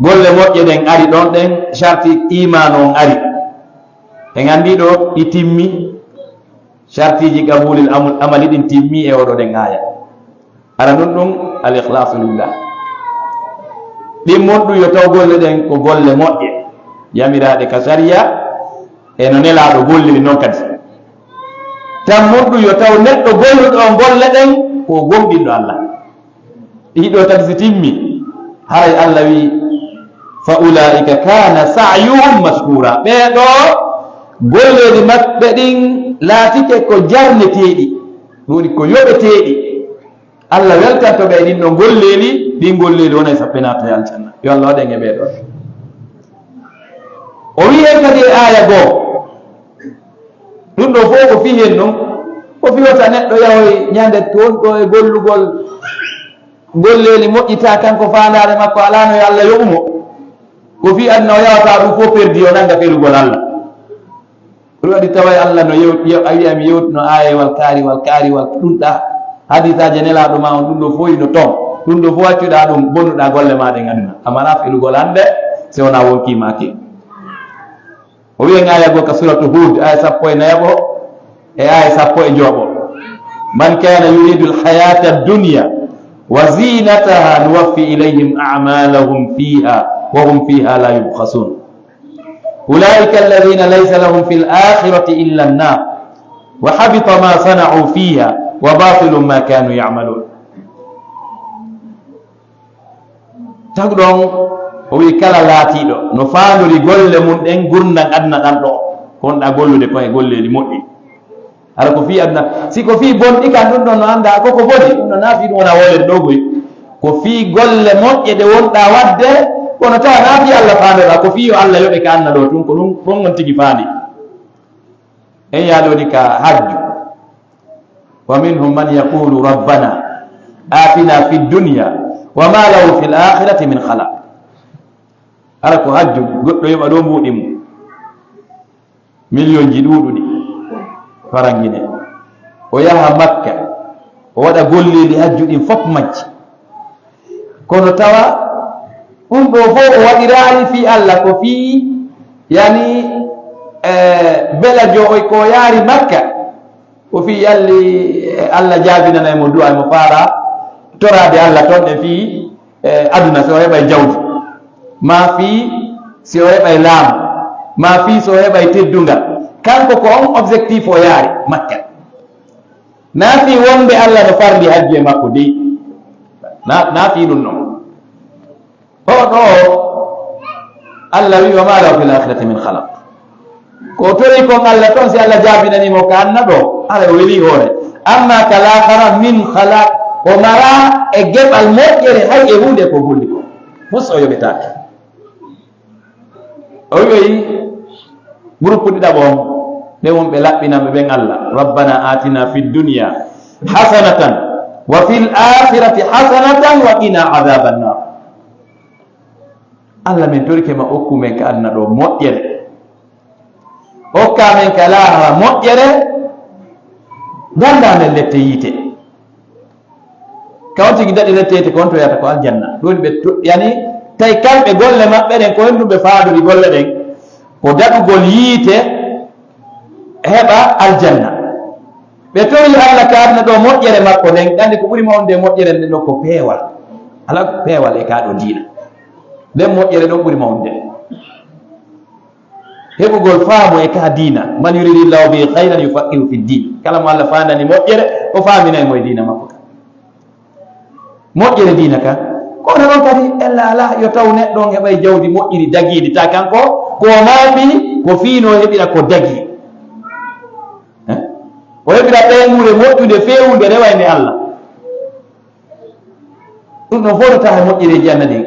Golle moƴƴe ɗen ari ɗon, ɗen sarti iimaanu on ari. En anndi ɗo ɗi timmi, sartiiji qabuulil amu-, amali ɗin timmi e oɗo ɗen aaya. Ara ɗum ɗum al ikhlaasu lillah. Ɗimmun ɗum yo taw golle ɗen ko golle moƴƴe, yamiraaɗe ka sariya, e no Nelaaɗo golliri non kadi. Tammun ɗum yo taw neɗɗo golluɗo on golle ɗen ko gomɗinɗo Alla. Ɗiɗo tagi si timmi, haray Alla wi, "Fa ulaa'ika kaana sa'yuhum mashkuura." Ɓee ɗoo, golleeli maɓɓe ɗin laatike ko jarneteeɗi, ɗum woni ko yoɓeteeɗi. Alla weltanto ɓe e ɗin ɗon golleeli, ɗin golleeli wonay sappe naata e aljanna. Yo Alla waɗen e ɓee ɗoo. O wi'i en kadi e aaya goo, ɗum ɗoo fof ko fii hen ɗum, ko fii wota neɗɗo yahoy ñande toon ɗo e gollugol golleeli moƴƴi taa kanko faandaare makko alaa no yo Alla yoɓu mo. Ko fii aduna o yawata ɗum fof perdi, o nannga felugol Alla. Ɗum waɗi taway Alla no yew-, yew-, a wi'a mi yewtuno aayewal kaariwal, kaariwal ɗum ɗaa, hadisaaji Nelaaɗo maa on, ɗum ɗoo fof ino toon. Ɗum ɗoo fof accuɗaa ɗum, bonnuɗaa golle maa ɗen aduna. A maraa felugol hannde, si wonaa wonkii maa kin. O wi'i en aaya goo ka suuratu Huud, aaya sappo e nayaɓo e aaya sappo e jowaɓo. "Man kaana yuridu al-hayaata ad-dunya wa ziinataha nuwaffi ilayhim a'maalahum fiiha wa hum fiiha laa yubkhasuun. Ulaa'ika alladhiina laysa lahum fil aakhirati illa an-naar wa habita maa sana'uu fiiha wa baatilun maa kaanuu ya'maluun." Tagu ɗon, o wi'i, kala laatiiɗo no faandori golle mum ɗen ngurndan aduna ɗan ɗoo, ko wonɗaa gollude kon e golleeli moƴƴi. Hara ko fii aduna, si ko fii bonɗi kan, ɗum ɗon no anndaa ko ko boni, ɗum ɗon naa fii ɗum wona wolere ɗoo goy. Ko fii golle moƴƴe ɗe wonɗaa waɗde, kono tawa naa fii Alla faandoɗaa, ko fii yo Alla yoɓe ka aduna ɗoo tun, ko ɗum, ɗum on tigi faandi. En yaha ɗoo ni ka hajju. Wa minhum man yaqulu rabbana atina fid dunya wa ma lahu fil akhirati min khalaq. Hara ko hajju, goɗɗo yoɓa ɗoo mbuuɗi mum. Miliyonji ɗuuɗuɗi, farangine. O yaha Makka, o waɗa golleeli hajju ɗin fof majji. Kono tawa ɗum ɗoo fof o waɗiraali fii Alla, ko fii, yani, eh, bela jo o, ko yaari Makka, ko fii yalli, eh, Alla jaabinanay mo du'a, mo faala toraade Alla ton e fii, eh, aduna, si o heɓay jawdi, maa fii si o heɓay laamu, maa fii si o heɓay teddungal. Kanko ko on objectif o yaari Makka. Naa fii wonde Allah no farli hajju e makko dey. Na, naa fii ɗum non. O ɗo, Allah wi, "Wa ma lahu fil akhirati min khalaq." Ko o tori kon Allah ton, si Allah jaabinani mo ka anna ɗo, ara o weli hoore. Amma ka laakhara min khalaq, o mara e geɓal moƴƴere hay e huunde ko golli ko. Fus o yoɓetaake. O wi'i groupe ɗiɗaɓo on, ɓe wonɓe laɓɓinanɓe ɓen Allah, "Rabbana atina fid dunya hasanatan wa fil akhirati hasanatan wa qina adhaban nar." Allah, min torike ma, okku men ka aduna ɗo moƴƴere, okka men ka laahara moƴƴere, danda men lette yiite. Ka on tigi daɗi retteyte ko on to yata ko aljanna. Ɗum woni ɓe to-, yani, tawi kamɓe golle maɓɓe ɗen, ko honɗum ɓe faadori golle ɗen? Ko daɗugol yiite heɓa aljanna. Ɓe tori Allah ka aduna ɗo moƴƴere makko nden, ɗandi ko ɓuri mawnude moƴƴere nden ɗo ko peewal. Ala peewal e ka ɗo diina. Nden moƴƴere ɗon ɓuri mawnude. Heɓugol faamu e ka diina. "Man yuridillahu bihi khayran yufaqihu fid din." Kala mo Allah faandani moƴƴere, o faaminay mo e diina makko kan. Moƴƴere diina kan. Kono non kadi, ella ala, yo taw neɗɗo on heɓay jawdi moƴƴiri dagiindi, ta kanko, ko o maafi, ko fii no heɓira ko dagii. Eh? O heɓira ɓeynguure moƴƴunde, feewunde, rewayde Allah. Ɗum ɗon fof no tawa e moƴƴereeji aduna ɗin.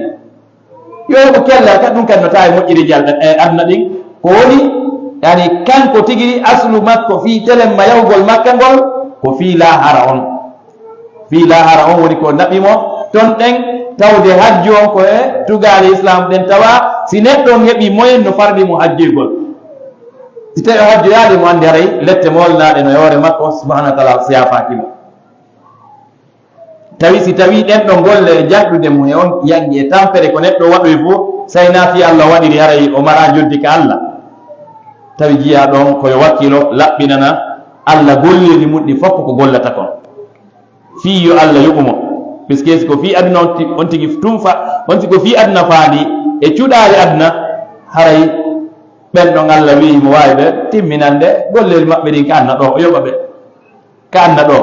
Yo heɓu kellal, kadi ɗum kadi no tawa e moƴƴereeji al-, e aduna ɗin. Ko woni, yani, kanko tigi aslu makko fii telemma yahugol Makka ngol, ko fii laahara on. Fii laahara on woni ko naɓi mo ton ɗen, tawde hajju on ko e tugaale Islam ɗen tawa, si neɗɗo on heɓi moyen no farli mo hajjoygol. Si tawi o hajjoyaali mo anndi haray lette moolnaaɗe no e hoore makko, subhanahu wa taala siyaafaaki mo. Tawi si tawi ɗen ɗon golle e janɗude mo e on yangi e tampere ko neɗɗo waɗoy fof, say na fii Allah waɗiri haray o mara joddi ka Allah. Tawi jiya ɗon ko yo wakkilo laɓɓinana Allah golleeli mun ɗi fof ko gollata kon. Fii yo Allah yoɓu mo. Puisque si ko fii aduna on ti-, on tigi tumfa, on si ko fii aduna faandi e cuɗaali aduna, haray ɓen ɗon Allah wi'i mo waawi ɓe timminande golleeli maɓɓe ɗin ka aduna ɗo, o yoɓa ɓe. Ka aduna ɗo,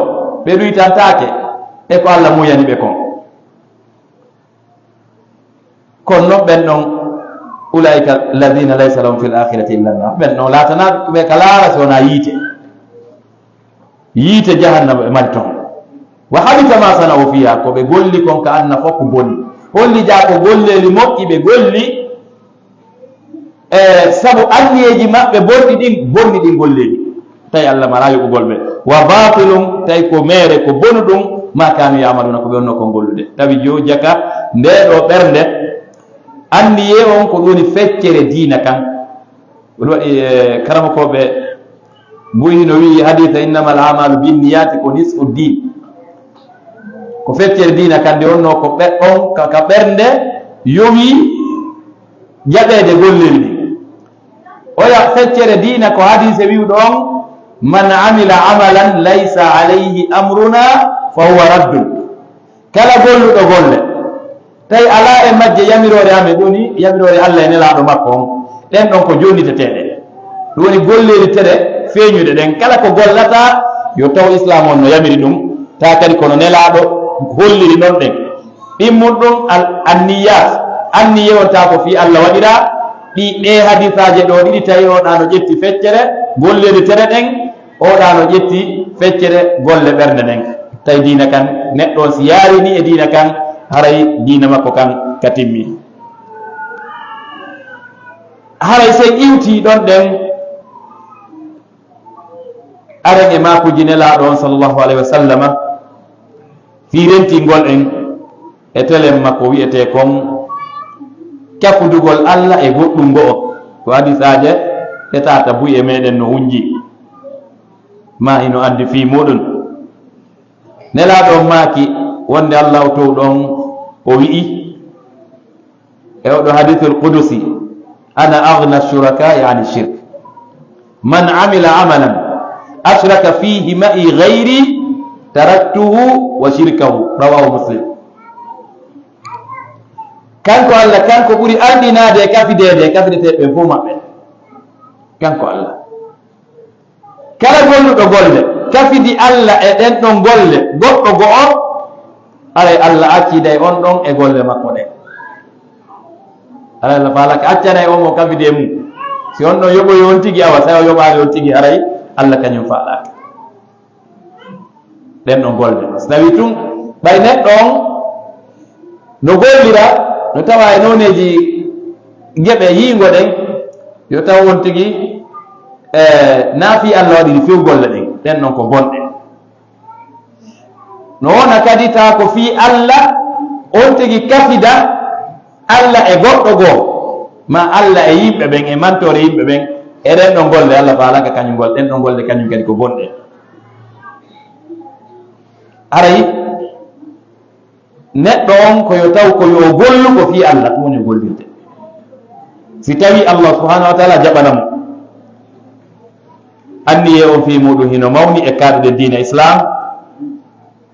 ɓe ɗuytantaake e ko Allah muuyani ɓe kon. Kono non ɓen ɗon, "Ulaika alladhina laysa lahum fil akhirati illa an-nar." Ɓen ɗon laatanaa ɓe ka laara si wonaa yiite. Yiite jahannama ɓe mari ton. "Wa habita ma sana'u fiha," ko ɓe golli kon ka aduna fof ko boni. Holli jaa ko golleeli moƴƴi ɓe golli, e sabu anniyeeji maɓɓe bonɗi ɗin, bonni ɗin golleeli. Tawi Allah mara yoɓugol ɓe. "Wa batilun," tawi ko meere, ko bonu ɗum, "ma kanu ya'maluna," ko ɓe wonno kon gollude. Tawi jo jaka nde ɗo ɓernde anniyee on ko ɗum woni feccere diina kan. Ɗum waɗi, e, karamokooɓe buy hino wi'i hadiisa, "Innamal a'malu binniyati," ko nisfu diin. Ko feccere diina kan nde wonno ko ɓe-, on ka, ka ɓernde yowi jaɓeede gollel ni. Oya feccere diina ko hadiise wi'uɗo on, "Man amila amalan laysa alayhi amruna fa huwa raddun." Kala golluɗo golle, tawi alaa e majje yamiroore amen, ɗum woni yamiroore Allah e Nelaaɗo makko on, ɗen ɗon ko jonniteteeɗe. Ɗum woni golleeli tere feeñuɗe ɗen. Kala ko gollata, yo taw Islaam on no yamiri ɗum, taa kadi kono Nelaaɗo holliri non ɗen. Ɗin mun ɗum al-, anniyat, anniye on taa ko fii Allah waɗira, ɗi, ɗe hadisaaje ɗo ɗiɗi tawi oɗa no ƴetti feccere, golleeli tere ɗen, oɗa no ƴetti feccere golle ɓernde nden. Tawi diina kan, neɗɗo on si yaari ni e diina kan, haray diina makko kan ka timmi. Haray si en iwti ɗon ɗen, aren e maakuuji Nelaaɗo on sallallahu alayhi wa sallama, fii rentingol en e telen makko wi'etee kon cafudugol Allah e goɗɗum go'o. Ko hadisaaje ɗe tata buy e meɗen no hunji. Ma hino andi fii muɗum. Nelaaɗo on maaki wonde Allahu Toowɗo on o wi'i e oɗo hadiisul qudusi, "Ana aghna shuraka'i ani shirk. Man amila amalan ashraka fihi ma'i ghayri taraktuhu wa shirkahu." Rawahu Muslim. Kanko Allah, kanko ɓuri alɗinaade e kafideede e kafideteeɓe ɓen fof maɓɓe. Kanko Allah. Kala golluɗo golle, kafidi Alla e ɗen ɗon golle goɗɗo go'o, haray Alla acciday on ɗon e golle makko ɗen. Haray Alla faalaka accanay on mo kafidi e mum. Si on ɗon yoɓoyi on tigi, awa, si o yoɓaali on tigi, haray Alla kañum faalaaka ɗen ɗon golle. Si tawi tun ɓay neɗɗo on no gollira, no tawa e nooneeji geɓe yiingo ɗen, yo taw on tigi, e, naa fii Alla waɗiri few golle ɗen, ɗen ɗon ko bonɗe. No wona kadi taa ko fii Alla, on tigi kafida Alla e goɗɗo goo, maa Alla e yimɓe ɓen, e mantoore yimɓe ɓen, e ɗen ɗon golle Alla faalaaka kañum gol, ɗen ɗon golle kañum kadi ko bonɗe. Haray neɗɗo on ko yo taw ko yo gollu ko fii Alla, ɗum woni o gollirde. Si tawi Allah subhanahu wa taala jaɓana mo, anniyee on fii muɗum hino mawni e kaaɗuɗe diina Islam,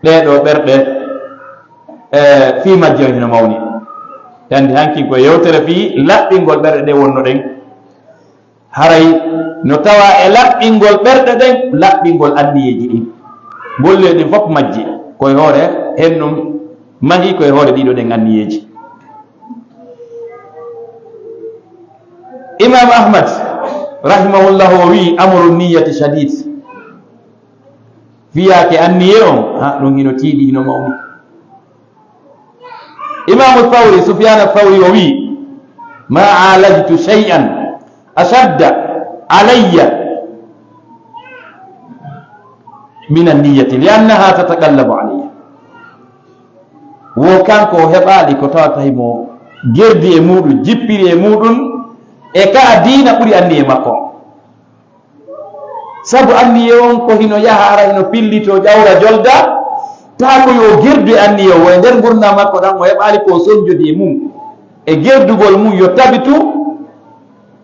ɗee ɗoo ɓerɗe, e, fii majje on hino mawni. Tandi hanki ko yewtere fii laɓɓingol ɓerɗe ɗe wonno ɗen. Haray no tawa e laɓɓingol ɓerɗe ɗen, laɓɓingol anniyeeji ɗin. Golle ɗin fof majji ko e hoore hennum mahi, ko e hoore ɗiɗo ɗen anniyeeji. Imam Ahmad rahimahullah o wi'i, "Amru niyati shadid." Fiyaake anniye on, ha, ɗum hino tiiɗi, hino mawni. Imaamu Thawri, Sufyaan Thawri o wi'i, "Ma alajtu shay'an ashadda alayya min an-niyyati li annaha tataqallabu alayya." Wo kanko o heɓaali ko tawata himo gerdi e muɗum, jippiri e muɗum, e ka diina ɓuri anniye makko. Sabu anniye on ko hino yaha ara, hino pillitoo, ƴawra, jolda, taa ko yo gerdu e anniye on. Wo e nder ngurndan makko ɗan, o heɓaali ko o sonjodi e mum, e gerdugol mum yo tabitu,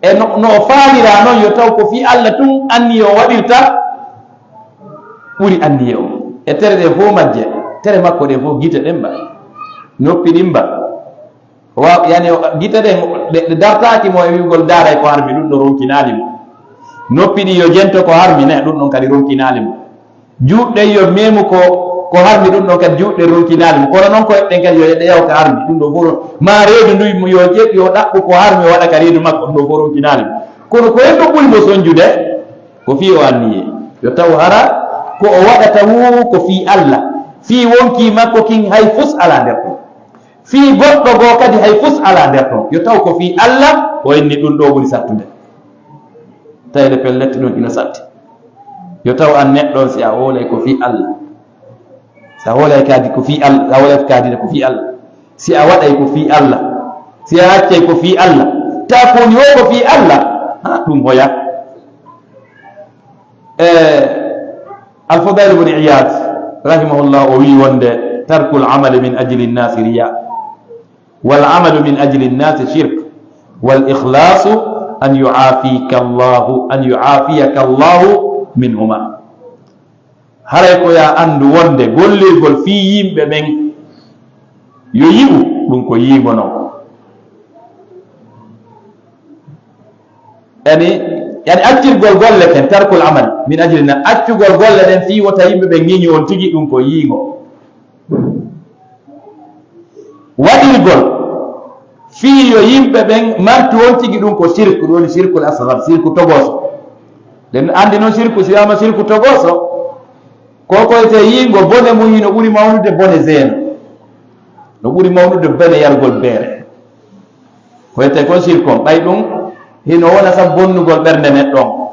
e no, no o faalira non, yo taw ko fii Alla tun anniye o waɗirta, ɓuri anniye on. E tere ɗen fof majje, tere makko ɗen fof, gite ɗen mba, noppi ɗin mba. Wa-, yani, o, gite ɗen, ɗe, ɗe dartaaki mo e wi'ugol daaray ko harmi, ɗum ɗo ronkinaali mo. Noppi ɗi yo jento ko harmi, ne, ɗum ɗon kadi ronkinaali mo. Juuɗe yo meemu ko, ko harmi, ɗum ɗon kadi juuɗe ronkinaali mo. Kono non ko ɗen kadi yo ɗe yaw ko harmi, ɗum ɗo fof. Ma reedu ndu yo ƴeɓ, yo ɗaɓɓu ko harmi, o waɗa ka reedu makko, ɗum ɗo fof ronkinaali mo. Kono ko en ɗo ɓuri mo sonjude, ko fii o anniye. Yo taw hara ko o waɗata wuu ko fii Alla. Fii wonkii makko kin hay fus alaa nder ɗum. Fii goɗɗo goo kadi hay fus alaa nder ton. Yo taw ko fii Alla, o inni ɗum ɗoo ɓuri sattude. Tawde pellet ɗum ina satti. Yo taw an neɗɗo on, si a hoolay ko fii Alla. Si a hoolay kaadi ko fii Alla, si a hoolay kaadi ko fii Alla. Si a waɗay ko fii Alla. Si a accay ko fii Alla. Taa ko woni wo ko fii Alla. Ha, ɗum hoya. E, Al-Fudayl ibn Iyad, rahimahullah, o wi'i wonde, "Tarkul amali min ajli nnaasi riya, wal amalu min ajli nnaasi shirk, wal ikhlasu an yu'afika Allahu, an yu'afiyaka Allahu minhuma." Haray ko ya anndu wonde gollirgol fii yimɓe ɓen yo yi'u, ɗum ko yiingo non. Yani, yani accirgol golle ken, tarkul amal min ajli na, accugol golle ɗen fii wota yimɓe ɓe ŋiñu on tigi, ɗum ko yiingo. Waɗirgol fii yo yimɓe ɓen mantu on tigi, ɗum ko shirku, ɗum woni shirkul asghar, shirku togoso. Ɗen anndi non shirku, si wiyaama shirku togoso, ko ko wiyetee yiingo, bone mum hino ɓuri mawnude bone zeena, no ɓuri mawnude bone yargol beere. Ko wiyetee kon shirku on, ɓay ɗum hino wona sabu bonnugol ɓernde neɗɗo on.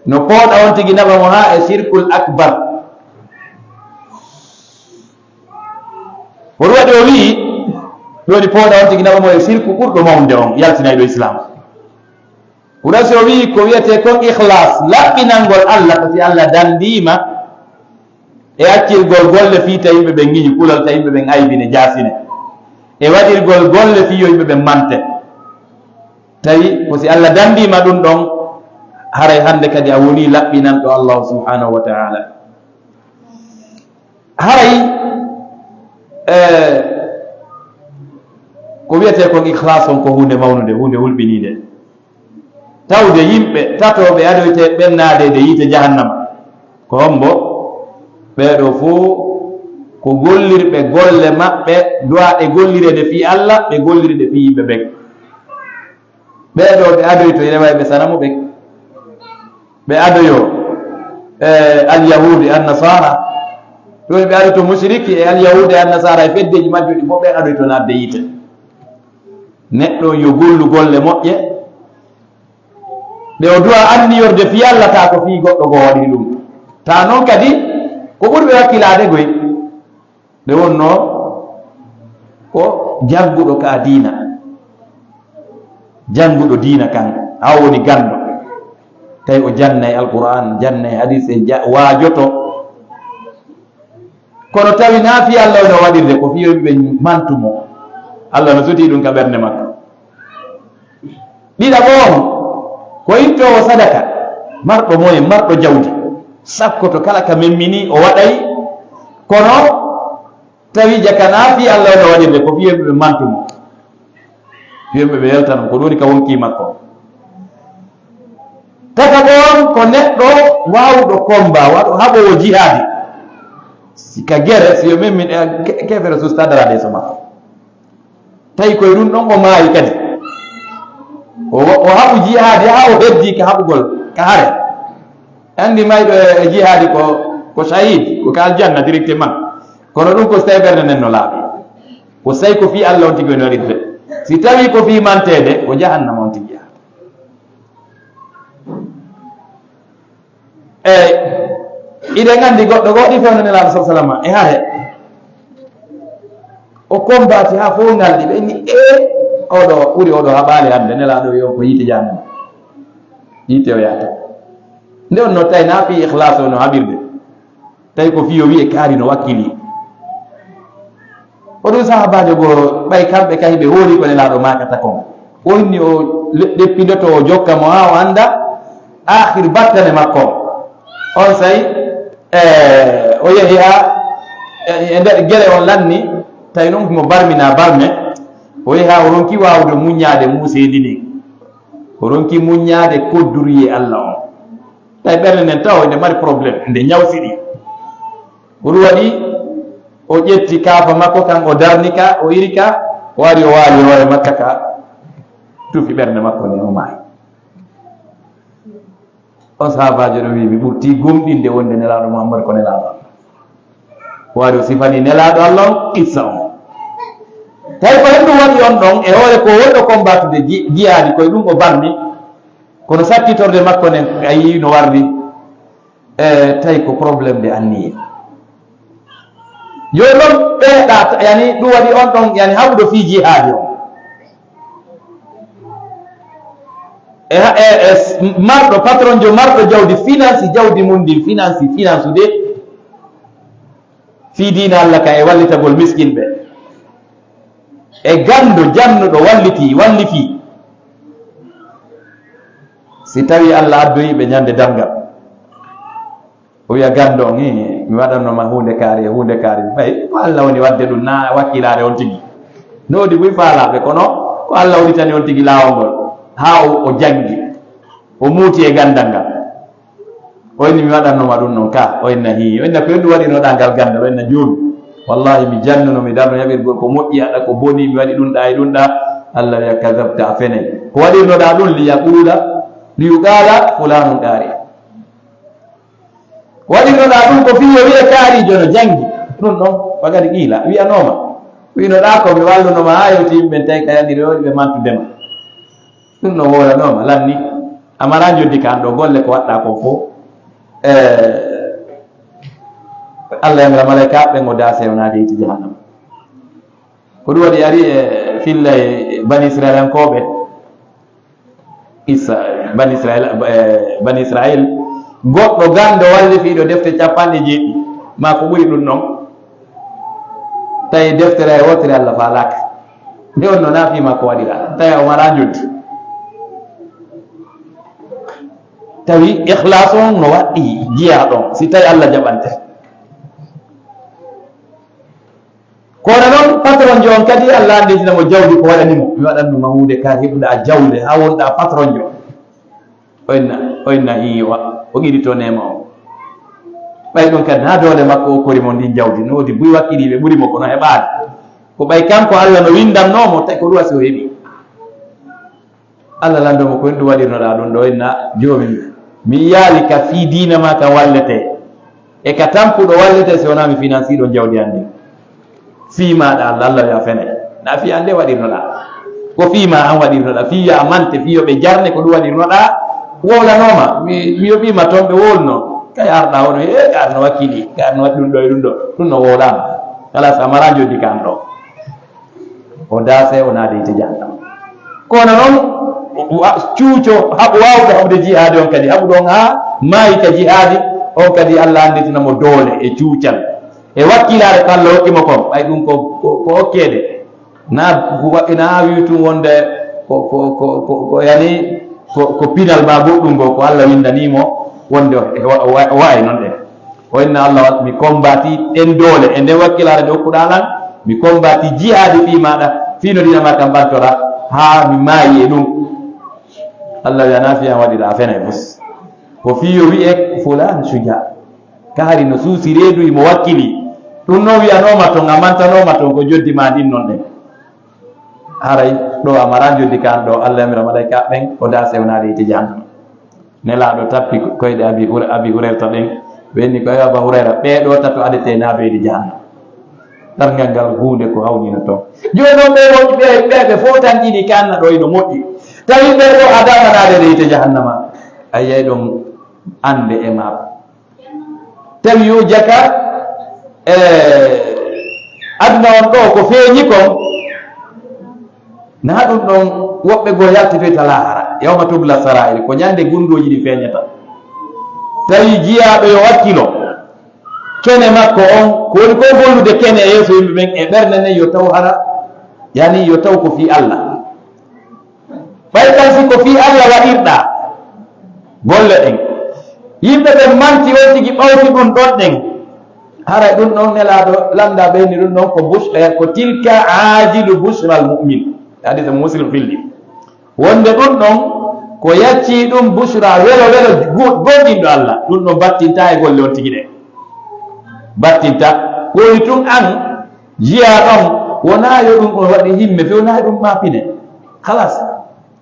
No pooɗa on tigi naɓa mo haa e shirkul akbar. Ko ɗum waɗi o wi'i, ɗum woni pooɗa on tigi naɓa mo e shirku ɓurɗo mawnude on, yaltinayɗo Islaam. Ko ɗum si o wi'i ko wiyetee kon ikhlas, laɓɓinangol Alla, ko si Alla dandiima e accirgol golle fii ta yimɓe ɓen ŋiñi kulol, ta yimɓe ɓen aybine, jaasine, e waɗirgol golle fii yo yimɓe ɓen mante. Tawi ko si Alla dandiima ɗum ɗon, haray hannde kadi a wonii laɓɓinanɗo Allahu subhanahu wa ta'ala. Haray, eh, ko wiyetee kon ikhlas on ko huunde mawnude, huunde hulɓiniinde. Tawde yimɓe tato ɓe adoyte ɓennaade e yiite jahannama. Ko hombo? Ɓee ɗoo fof ko gollirɓe golle maɓɓe, duwaa ɗe gollireede fii Alla, ɓe golliri ɗe fii yimɓe ɓen. Ɓee ɗoo ɓe adoyto ene wayi ɓe sanamu ɓen. Ɓe adoyo, e, Alyahuudi, Annasara. Ɗum ɓe adoyto mushriki e Alyahuudi e Annasara e feddeeji majjo ɗi fof ɓe adoyto naatde yiite. Neɗɗo yo gollu golle moƴƴe, ɗe o duwaa anniyorde fii Alla, taa ko fii goɗɗo goo waɗiri ɗum. Taa non kadi ko ɓuri ɓe wakkilaade goy. Nde wonnoo ko jannguɗo ka diina, jannguɗo diina kan, haa woni ganndo, tawi o jannay Alqur'aan, jannay hadiis, e ja-, waajoto. Kono tawi naa fii Alla woni o waɗirde, ko fii yimɓe mantu mo. Alla no sutii ɗum ka ɓernde makko. Ɗiɗaɓo on, ko ittoowo sadaka, marɗo moyen, marɗo jawdi, sakkoto kala ka memmini, o waɗay, kono tawi jaka naa fii Alla woni o waɗirde, ko fii yimɓe ɓe mantu mo. Fii yimɓe ɓe yaltano, ko ɗum woni ka wonkii makko. Tataɓo on ko neɗɗo waawuɗo komba, waɗo haɓoowo jihaadi. Si ka gere, si yo memmin, e ke-, kefere susta daraade yeeso makko. Tawi koye ɗum ɗon o maayi kadi. O, o haɓu jihaadi haa o heddii ka haɓugol, ka hare. Anndi mayɗo e, e jihaadi ko, ko shahid, ko ka aljanna directement. Kono ɗum ko si tawi ɓernde nden no laaɓi. Ko si tawi ko fii Alla on tigi woni waɗirde. Si tawi ko fii manteede, ko jahannama on tigi yaha. Eey, iɗen anndi goɗɗo goo waɗi fewndo Nelaaɗo sallallaahu alayhi wa sallam e hare. O kombaati haa fof ngalɗi, ɓe inni, "Ee, oɗo ɓuri oɗo haɓaali hannde, Nelaaɗo yo ko yiite jahannama." Yiite o yaata. Nde on no tawi naa fii ikhlaas o no haɓirde. Tawi ko fii o wi'e kaari no wakkili. O ɗum sahaabaajo goo, ɓay kamɓe kay ɓe hooli ko Nelaaɗo maakata kon. O inni o le-, ɗeppindoto, o jokka mo haa o annda aakhir battane makko. On say, e, o yehi haa, e, e nder gere on lanni, tawi non mo barmina barme. O yehi haa o ronki waawude muññaade muuseendi ndin. O ronki muññaade kodduruye Alla on. Tawi ɓernde nden taw ende mari problème, nde ñawsiri. Ko ɗum waɗi o ƴetti kaafa makko kan, o darni ka, o iri ka, o ari o waali hoore makka ka, tufi ɓernde makko nden, o maayi. On sahaabaajo ɗo wi'i, "Mi ɓurtii gomɗinde wonde Nelaaɗo Muhammad ko Nelaaɗo Allah." O ari o sifani Nelaaɗo Allah on qissa on. Tawi ko honɗum waɗi on ɗon e hoore ko wonɗo kombaatude ji-, jihaadi, koye ɗum o barmi, kono sakkitorde makko nden a yii no warri. E, tawi ko problème de anniye. Yo ɗon ɓeeɗa, yani, ɗum waɗi on ɗon, yani, haɓuɗo fii jihaadi on. E, e, e, s-, marɗo, patron jo marɗo jawdi, finance jawdi mum ndin, finance, finance de, fii diina Allah ka e wallitagol miskinɓe. E ganndo jannuɗo walliti, wallifii. Si tawi Allah addoyi ɓe ñande darngal, o wi'a ganndo on, "Ii, mi waɗanno ma huunde kaari e huunde kaari." Ɓay ko Allah woni waɗde ɗum, na wakkilaare on tigi. No woodi buy faalaaɓe, kono ko Allah woni tani on tigi laawol ngol. Haa o, o janngi, o muuti e ganndal ngal. O inni, "Mi waɗanno ma ɗum ɗon ka." O inna, "Hii." O inna, "Ko honɗum waɗirnoɗaa ngal ganndal?" O inna, "Jooni, wallahi, mi jannuno, mi darno yaɓirgol ko moƴƴi, aɗa ko boni, mi waɗi ɗum ɗaa e ɗum ɗaa." Allah wi'a, "Kadabta, a fenay. Ko waɗirnoɗaa ɗum, li yaquula, li yuqaala fulaanun qaari. Ko waɗirnoɗaa ɗum ko fii yo wi'e kaarijo no janngi. Ɗum ɗon, wa qad qiila, wi'anooma. Wi'noɗaa ko mi walluno ma haa yewti yimɓe ɓen, tawi ka yaɗiri o waɗi ɓe mantude ma." Ɗum no woolanooma, lanni. A maraa njoddi ka an ɗo golle ko waɗɗaa ko fof. Eh, Allah yamira malaykaaɓe ɓen o daase o naade yiite jahannama. Ko ɗum waɗi ari e fillay Bani Israilankooɓe. Issa, Bani Israil, eh, Bani Israil. Goɗɗo ganndo wallifiiɗo defte capanɗe jeeɗiɗi, maa ko ɓuri ɗum ɗon. Tawi deftere hay wootere Allah faalaaka. Nde on no naafii ma ko waɗira, tawi o maraa njoddi. Tawi ikhlaas on no waɗɗii jiyaa ɗon, si tawi Allah jaɓante. Kono noon, patron jo on kadi, Allah anndintina mo jawdi ko waɗani mo. Mi waɗanno ma huunde ka heɓuɗaa jawle, haa wonɗaa patron jo. O inna, o inna, "Ii, wa, o qiɗito neema o." Ɓay ɗum kadi, naa doole makko o kori mo ndin jawdi. No woodi buy wakkiliiɓe ɓuri mo, kono heɓaali. Ko ɓay kanko Alla no winndannoo mo, tawi ko ɗum wasi o heɓi. Alla lanndo mo, "Ko honɗum waɗirnoɗaa ɗum ɗoo?" Inna, "Joomi, mi yaali ka fii diina maa kan walletee. E ka tampuɗo walletee, si wonaa mi finansiiɗo jawdi an ndin. Fii maaɗa Alla, Alla wi'a fene. Naa fii an nde waɗirnoɗaa. Ko fii maa an waɗirnoɗaa. Fii yo a mante, fii yo ɓe jarne, ko ɗum waɗirnoɗaa. Wowlanooma. Mi, mi yoɓiima toon ɓe wowluno. Kay arɗa wono, e, ka arno wakkili, ka arno waɗi ɗum ɗoo e ɗum ɗoo. Ɗum no wowlaama. Kala sa mara joddi kan ɗoo." O daase, o naade yiite jahannama. Kono noon, wa-, cuuco, haɓu waawude haɓude jihaadi on kadi, haɓu ɗon haa maayi ka jihaadi, on kadi Alla annditina mo doole e cuucal. E wakkilaare ko Alla hokki mo kon, ɓay ɗum ko, ko, ko okkeede. Na wa-, na wi'u tun wonde ko, ko, ko, ko, ko, yani, ko, ko pinal maa goɗɗum ngo, ko Alla winndanii mo wonde o, o, o, o wa'ay noon ɗen. O inna Alla, mi kombati ɗen doole e nden wakkilaare nde okkuɗaa lan, mi kombati jihaadi fii maaɗa, fii no diina maa kan ɓantora, haa mi maayi e ɗum. Alla wi'a, "Naa fii an waɗiraa, a fenay bus. Ko fii yo wi'e fulaan sujaa." Kaari no suusi reedu, imo wakkili. Ɗum non wi'anooma ton, a mantanooma ton, ko joddi maa ndin non ɗen. Haray ɗoo a maraa joddi kan ɗoo, Alla yamira malaa'ika ɓen, o daase, o naade yiite jahannama. Nelaaɗo tappi koyɗe Abi Hura-, Abi Hurayrata ɗen, ɓe inni ko, "Yo Aba Hurayra, ɓee ɗoo tato adetee naabeede jahannama." Darngal ngal huunde ko hawnino toon. Jooni noon ɓee wonɓe ɓee, ɓee ɓe fotanɗini ka anna ɗoo ino moƴƴi. Tawi ɓee ɗoo adama naadeede yiite jahannama. A yiyay ɗon annde e maako. Tawi yo jaka, e, aduna on ɗoo ko feeñi kon, na ɗum ɗon woɓɓe goo yaltitoyta laahara, yawma tubla sarair, ko ñande gunndooji ɗi feeñata. Tawi jiyaaɗo yo wakkilo, kene makko on, ko woni ko gollude kene e yeeso yimɓe ɓen, e ɓernde nden yo taw hara, yani yo taw ko fii Alla. Ɓay kan si ko fii Alla waɗirɗaa golle ɗen, yimɓe ɓen manti on tigi ɓawti ɗum ɗon ɗen, haray ɗum ɗon Nelaaɗo lannda ɓe ni ɗum ɗon ko bus-, eh, ko tilka aajilu bushral mu'min. Hadisa Muslim filli. Wonde ɗum ɗon ko yacci ɗum bushra welo welo gu-, gomɗinɗo Alla. Ɗum ɗon battinta e golle on tigi ɗen. Battinta. Ko woni tun an Jiyaa ɗon, wonaa yo ɗum on waɗi himme, fewnaa ɗum maa pine. Halas.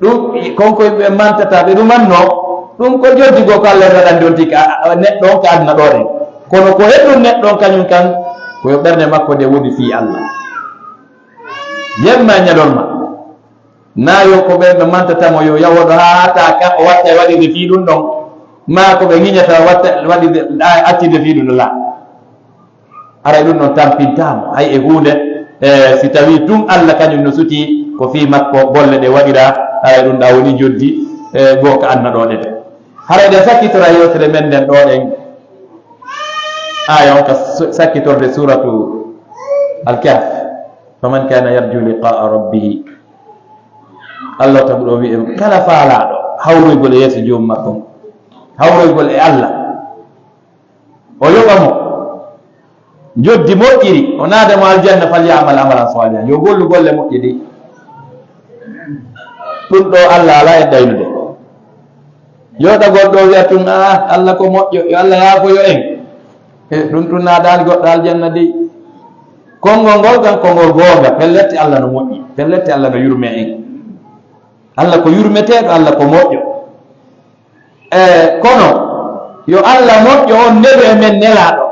Ɗum, kon ko yimɓe mantata, ɓe ɗumanno. Ɗum ko joddi goo ko Alla waɗani ɗon tigi, a, a, neɗɗo on ka aduna ɗoo ɗen. Kono ko heddun neɗɗo on kañum kan, ko yo ɓernde makko nde woni fii Alla. Jemma e ñalorma. Naa yo ko ɓen ɓe mantata mo yo yahoɗo haa taa ka o watta e waɗirde fii ɗum ɗon. Maa ko ɓe ŋiñata watta, waɗirde, a, accirde fii ɗum ɗon laa. Haray ɗum ɗon tampintaama hay e huunde, e, si tawii tun Alla kañum no sutii ko fii makko golle ɗe waɗiraa, haray ɗum ɗaa woni joddi, e, goo ka aduna ɗoo ɗen. Haray ɗen sakkitora yewtere men nden ɗoo ɗen, aaya on ka su-, sakkitorde suuratu Al-Kahf, "Faman kana yarju liqa'a rabbihi." Alla tagu ɗoo wi'e kala faalaaɗo hawroygol e yeeso joomum makko, hawroygol e Alla, o yoɓa mo joddi moƴƴiri, o naada mo aljanna, "falya'mal amalan salihan", yo gollu golle moƴƴe ɗi. Ɗum ɗoo Alla alaa e ɗaynude. Yo ɗagol ɗoo wi'a tun, "Ah, Alla ko moƴƴo, yo Alla yaafoyo en." E ɗum tun naadaali goɗɗo aljanna dey. Konngol ngol kan, konngol goonga, pellet Alla no moƴƴi, pellet Alla no yurmee en. Alla ko yurmeteeɗo, Alla ko moƴƴo. E, kono yo Alla moƴƴo on nelu e men nelaaɗo.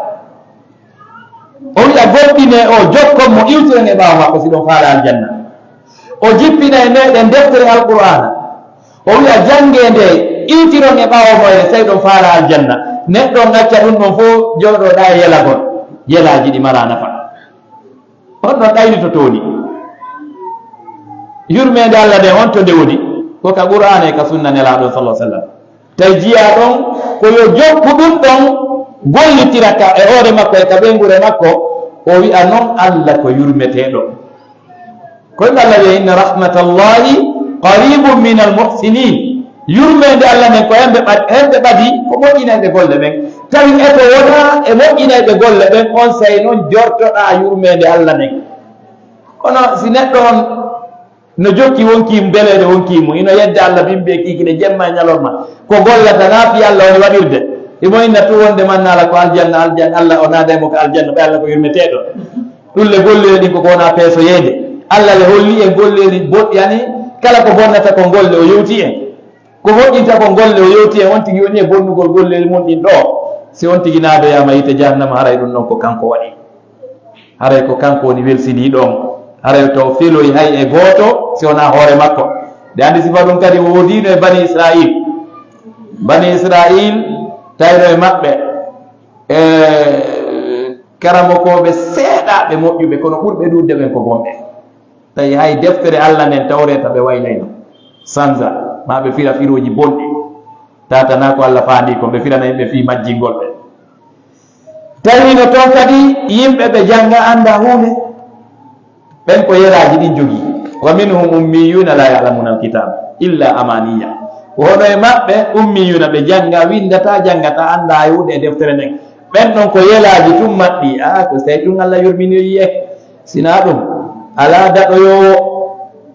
O wi'a goɗɗinee o, jokkon mo, iwtiron e ɓaawo makko si ɗon faala aljanna. O jippina e meɗen deftere Alqur'aana. O wi'a janngee nde, iwtiron e ɓaawo moye, sey ɗon faala aljanna. Neɗɗo on acca ɗum ɗon fof, jooɗoɗaa e yelagol. Yelaaji ɗi maraa nafa. On ɗon ɗaynitoto ni. Yurmeende Alla nden, on to nde woni? Ko ka Qur'aana e ka sunna Nelaaɗo, sallallahu alaihi wasallam. Tawi jiyaa ɗon ko yo jokku ɗum ɗon, gollitira ka e hoore makko e ka ɓeynguure makko, o wi'a non Alla ko yurmeteeɗo. Ko ɗum Alla wi'a, "Inna rahmatallahi qaribun minal muhsinin." Yurmeende Alla nden ko hemɓe ɓad-, hemɓe ɓadi ko moƴƴinayɓe golle ɓen. Tawi eto wona e moƴƴinayɓe golle ɓen, on sey non jortoɗaa yurmeende Alla nden. Kono si neɗɗo on No jokki wonkii mum, beleeɗe wonkii mum, ino yedda Allah bimbi e kiikiiɗe, jemma e ñalorma. Ko gollata, na fii Allah woni waɗirde. Imo inna tun wonde man naala ko aljanna, aljanna, Allah o naada e mo ko aljanna, ɓe Allah ko yurmeteeɗo. Ɗun le golleeli ɗin ko ko wona peesoyeede. Allah le holli en golleeli boɗɗi ani, kala ko bonnata ko golle o yewti en. Ko moƴƴinta ko golle o yewti en, on tigi woni e bonnugol golleeli mun ɗin ɗoo. Si on tigi naadoyaama yiite jahannama, haray ɗun ɗon ko kanko waɗi. Haray ko kanko woni welsinii ɗon. Haray taw feloy hay e gooto si wonaa hoore makko. Nde anndi sifa ɗun kadi woodiino e Bani Israil. Bani Israil tawino e maɓɓe, e karamokooɓe seeɗaaɓe moƴƴuɓe, kono ɓurɓe ɗuuɗude ɓen ko bonɓe. Tawi hay deftere Allah nden Tawreeta ɓe waylayno, sanza, maa ɓe fira firooji bonɗi. Tata na ko Allah faandii kon, ɓe firana yimɓe fii majjingol ɓe. Tawi no ton kadi yimɓe ɓe jannga annda huunde. Ɓen ko yelaaji ɗin jogii. Wa minhum ummiyuna la ya'lamuna alkitab illa amaniya. Ko hono e maɓɓe ummiyuna ɓe jannga, winndataa, janngataa, anndaa e huunde e deftere nden. Ɓen ɗon ko yelaaji tun maɓɓi. Ah, ko sey tun Allah yurminoyi en. Sinaa ɗun, alaa daɗoyoowo.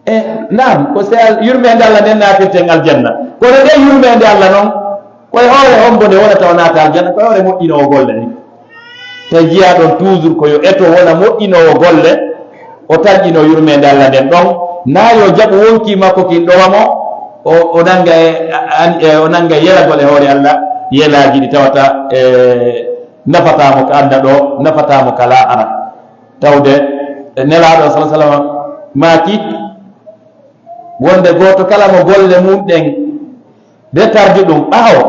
E, naam, ko sey al-, yurmeende Allah nden naatirten aljanna. Kono nde yurmeende Allah non, ko e hoore hombo nde wonata o naata aljanna? Ko e hoore moƴƴinoowo golle ɗen. Tawi jiyaa ɗon toujours ko yo eto wona moƴƴinoowo golle, o tanƴinoo yurmeende Allah nden ɗon, naa yo jaɓu wonkii makko kin ɗowa mo, o, o nannga e, an-, e, o nannga e yelagol e hoore Allah, yelaaji ɗi tawata, e, nafataa mo ka aduna ɗoo, nafataa mo ka laakhira. Tawde Nelaaɗo, sallallahu alaihi wasallam, maaki wonde gooto kala mo golle mun ɗen retardi ɗum ɓaawo,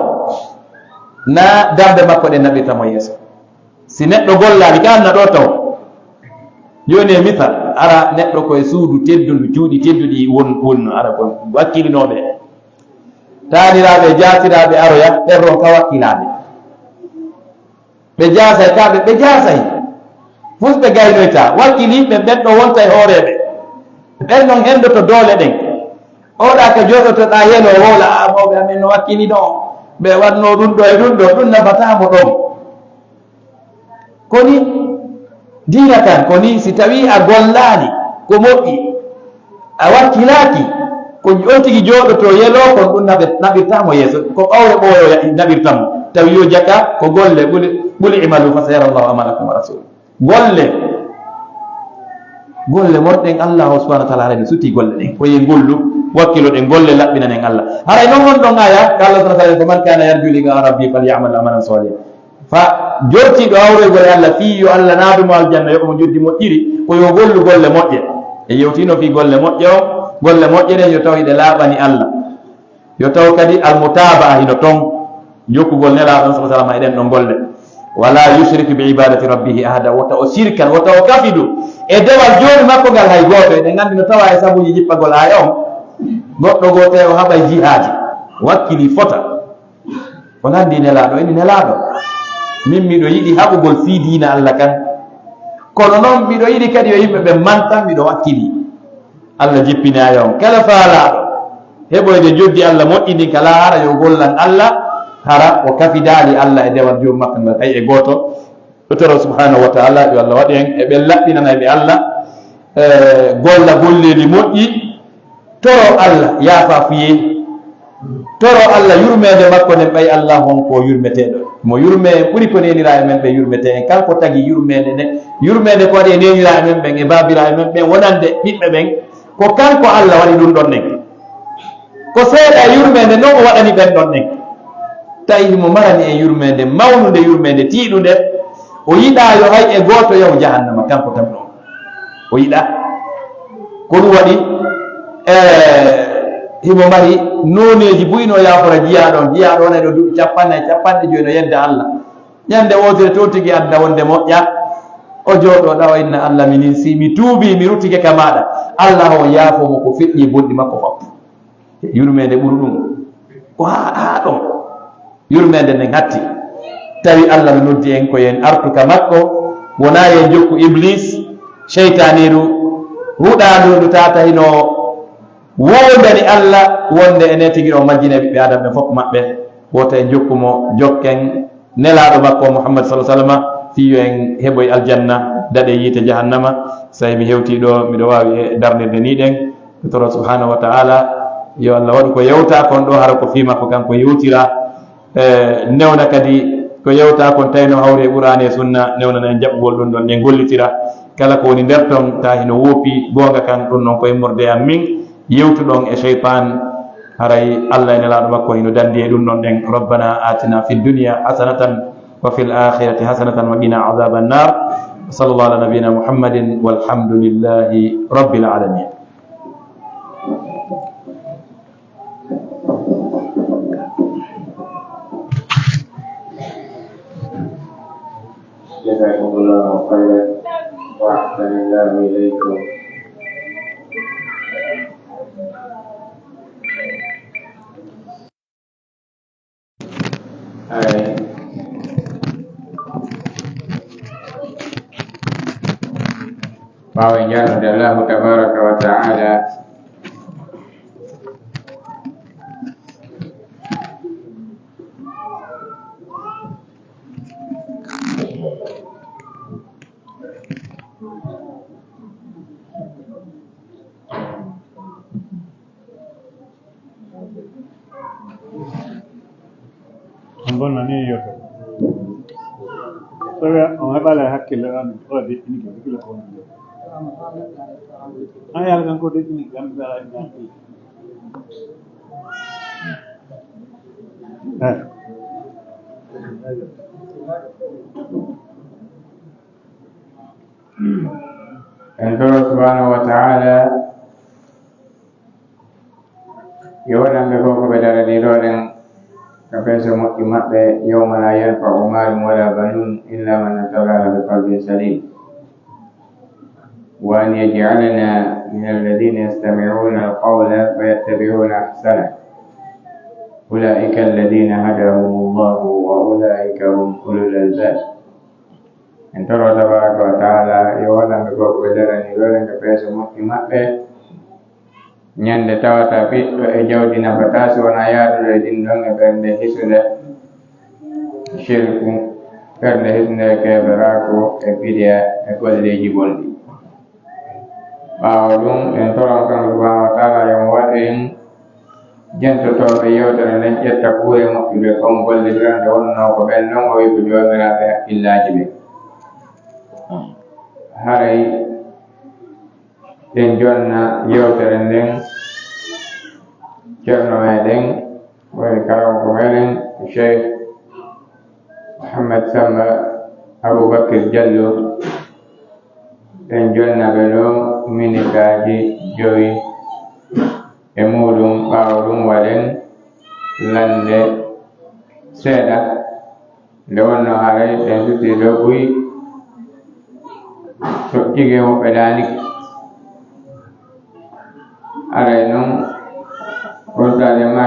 na darnde makko ɗen naɓirta mo yeeso. Si neɗɗo gollaali, ka aduna ɗoo taw. Jooni e misal, ara neɗɗo ko e suudu teddundu, cuuɗi tedduɗi won-, wonno, ara ko wakkilinooɓe. Taaniraaɓe, jaatiraaɓe aroya, ɓen ronka wakkilaade. Ɓe jaasay, ka ɓe, ɓe jaasay. Fus ɓe gaynoyta. Wakkiliiɓe ɓen ɗoo wonta e hooreeɓe. Ɓen non henndoto doole ɗen. Oɗa ka jooɗotoɗaa yelo woola, "A, mawɓe amen no wakkili ɗoo. Ɓe waɗnoo ɗun ɗoo e ɗun ɗoo, ɗun nafataa mo ɗon." Ko nii diina kan, ko nii si tawii a gollaali ko moƴƴi, a wakkilaaki, ko on tigi jooɗotoo yeloo kon, ɗun naɓe-, naɓirtaa mo yeeso, ko ɓawre ɓooyo ya-, naɓirta mo. Tawi yo jaka ko golle, ɓuli, ɓuli i'malu fa sayara Allahu amalakum wa rasuluh. Golle, golle mon ɗen, Allahu subhanahu wa ta'ala haray no sutii golle ɗen. Ko ye ngollu, wakkiloɗen golle, laɓɓinanen Allah. Haray non on ɗon aya, ka Allah subhanahu wa ta'ala, "Faman kana yarju liqa rabbi falyamal amalan salihan." Fa jortiiɗo hawroygol e Allah fii yo Allah naadu mo aljanna, yoɓa mo njoɓdi moƴƴiri, ko yo gollu golle moƴƴe. E yewtino fii golle moƴƴe on, golle moƴƴe ɗen yo taw hiɗe laaɓani Allah. Yo taw kadi almutaabaa hino ton, jokkugol Nelaaɗo on, sallallahu alaihi wasallam, e ɗen ɗon golle. "Wala yushrik bi ibadati rabbihi ahada," wota o sirkan, wota o kafidu e dewal Joomi makko ngal hay gooto. Eɗen anndi no tawa e sabuuji jippagol aaya on, goɗɗo goo tawi o haɓay jihaadi, wakkili fota. O lanndii Nelaaɗo, eni Nelaaɗo, min miɗo yiɗi haɓugol fii diina Allah kan. Kono non miɗo yiɗi kadi yo yimɓe ɓen mantan miɗo wakkili. Allah jippini aaya on. Kala faalaaɗo heɓoyde njoɓdi Allah moƴƴi ndin ka laakhira yo gollan Allah, hara o kafidaali Allah e dewal Joomi makko ngal, hay e gooto. Ɗo toro subhanahu wa ta'ala, yo Allah waɗu en e ɓen laɓɓinanayɓe Allah, e golla golleeli moƴƴi, toro Allah yaafafuyee, toro Allah yurmeende makko nden, ɓay Allah on ko yurmeteeɗo. Mo yurmee en ɓuri ko neeniraaɓe men ɓen yurmetee en. Kanko tagi yurmeende nden. Yurmeende ko waɗi e neeniraaɓe men ɓen, e baabiraaɓe men ɓen, wonande ɓiɓɓe ɓen. Ko kanko Allah waɗi ɗun ɗon nden. Ko seeɗa e yurmeende non o waɗani ɓen ɗon nden. Tawi himo marani en yurmeende mawnunde, yurmeende tiiɗunde. O yiɗaa yo hay e gooto yahu jahannama, kanko tan ɗon. O yiɗaa. Ko ɗun waɗi, e, himo mari nooneeji buy no yaafora jiyaaɗo on. Jiyaaɗo on e ɗo duuɓi cappanɗe, cappanɗe jowi no yedda Allah. Ñande wootere to tigi adda wonde moƴƴa. O jooɗo ɗawa inna Allah minin si mi tuubi, mi ruttike ka maaɗa. Allah on yaafo mo ko feƴƴi bonɗi makko fof. Yurmeende ɓuri ɗun. Ko haa, haa ɗon. Yurmeende nden hatti. Tawi Allah no noddi en ko yo en artu ka makko, wonaa yo en jokku Iblis, seytaaniiru, huɗaandu ndu tata hino woondani Allah wonde ene tigi o majjinay ɓiɓɓe Aadama ɓen fof maɓɓe. Wota en jokku mo, jokken Nelaaɗo makko Muhammad sallallahu alaihi wasallam, fii yo en heɓoy aljanna, daɗe yiite jahannama. Say mi hewtii ɗo, miɗo waawi e darnirde nii ɗen. Toro subhanahu wa ta'ala, yo Allah waɗu ko yewta kon ɗo, hara ko fii makko kanko yewtira. E, newna kadi ko yewta kon, tawi no hawri e Qur'aani e Sunna, newnana en jaɓɓugol ɗum ɗon, ɗen gollitira. Kala ko woni nder ton, ta hino woopi, goonga kan, ɗum ɗon ko immorde e am min, yewtuɗon e seytaan, haray Allah e Nelaaɗo makko hino dandi e ɗum ɗon ɗen. ربنا آتنا في الدنيا حسنة وفي الآخرة حسنة وقنا عذاب النار. وصلى الله على نبينا محمد والحمد لله رب العالمين. جزاكم الله خيرا وأحسن الله إليكم. Ay. Ɓaawo en jarnude Allahu tabaraka wa ta'ala, on bonna ni yewtere. Tawi on heɓaali hakkille, on o deƴƴinike, hakkille ko woni. An yaala kan ko deƴƴinike, an ɓe alaa hakkille. Eh. En toro subhanahu wa ta'ala yo waɗan ɓe ko ko ɓe daraniiɗo ɗen ka peese moƴƴi maɓɓe, يوم لا ينفع مال ولا بنون إلا من أتى الله بقلب سليم. وأن يجعلنا من الذين يستمعون القول فيتبعون أحسنه. أولئك الذين هداهم الله وأولئك هم أولو الألباب. En toro tabaraka wa ta'ala yo waɗan ɓe ko ɓe daraniiɗo ɗen ka peese moƴƴi maɓɓe. Ñande tawata ɓiɗɗo e jawdi nafataa si wonaa yaadude e ɗin ɗon e ɓernde hisunde shirku, ɓernde hisunde keeferaaku e bidiya e golleeji bonɗi. Ɓaawo ɗum, en toron kanko subhanahu wa ta'ala yo mo waɗu en jentotooɓe yewtere nden, ƴetta kuure moƴƴuɗe kon gollitiran nde wonnoo ko ɓen ɗon o wi'i ko joomiraaɓe hakkillaaji ɓen. Haray ɗen jonna yewtere nden, ceerno meɗen, woni karamoko meɗen, Cheikh Mouhamed Samba Aboubacry Diallo, ɗen jonna ɓe ɗo minitaaji jowi e muuɗum, ɓaawo ɗum waɗen lannde seeɗa. Nde wonnoo haray ɓen suttii ɗo buy, toƴƴike woɓɓe daanike. Haray non, Ustaade ma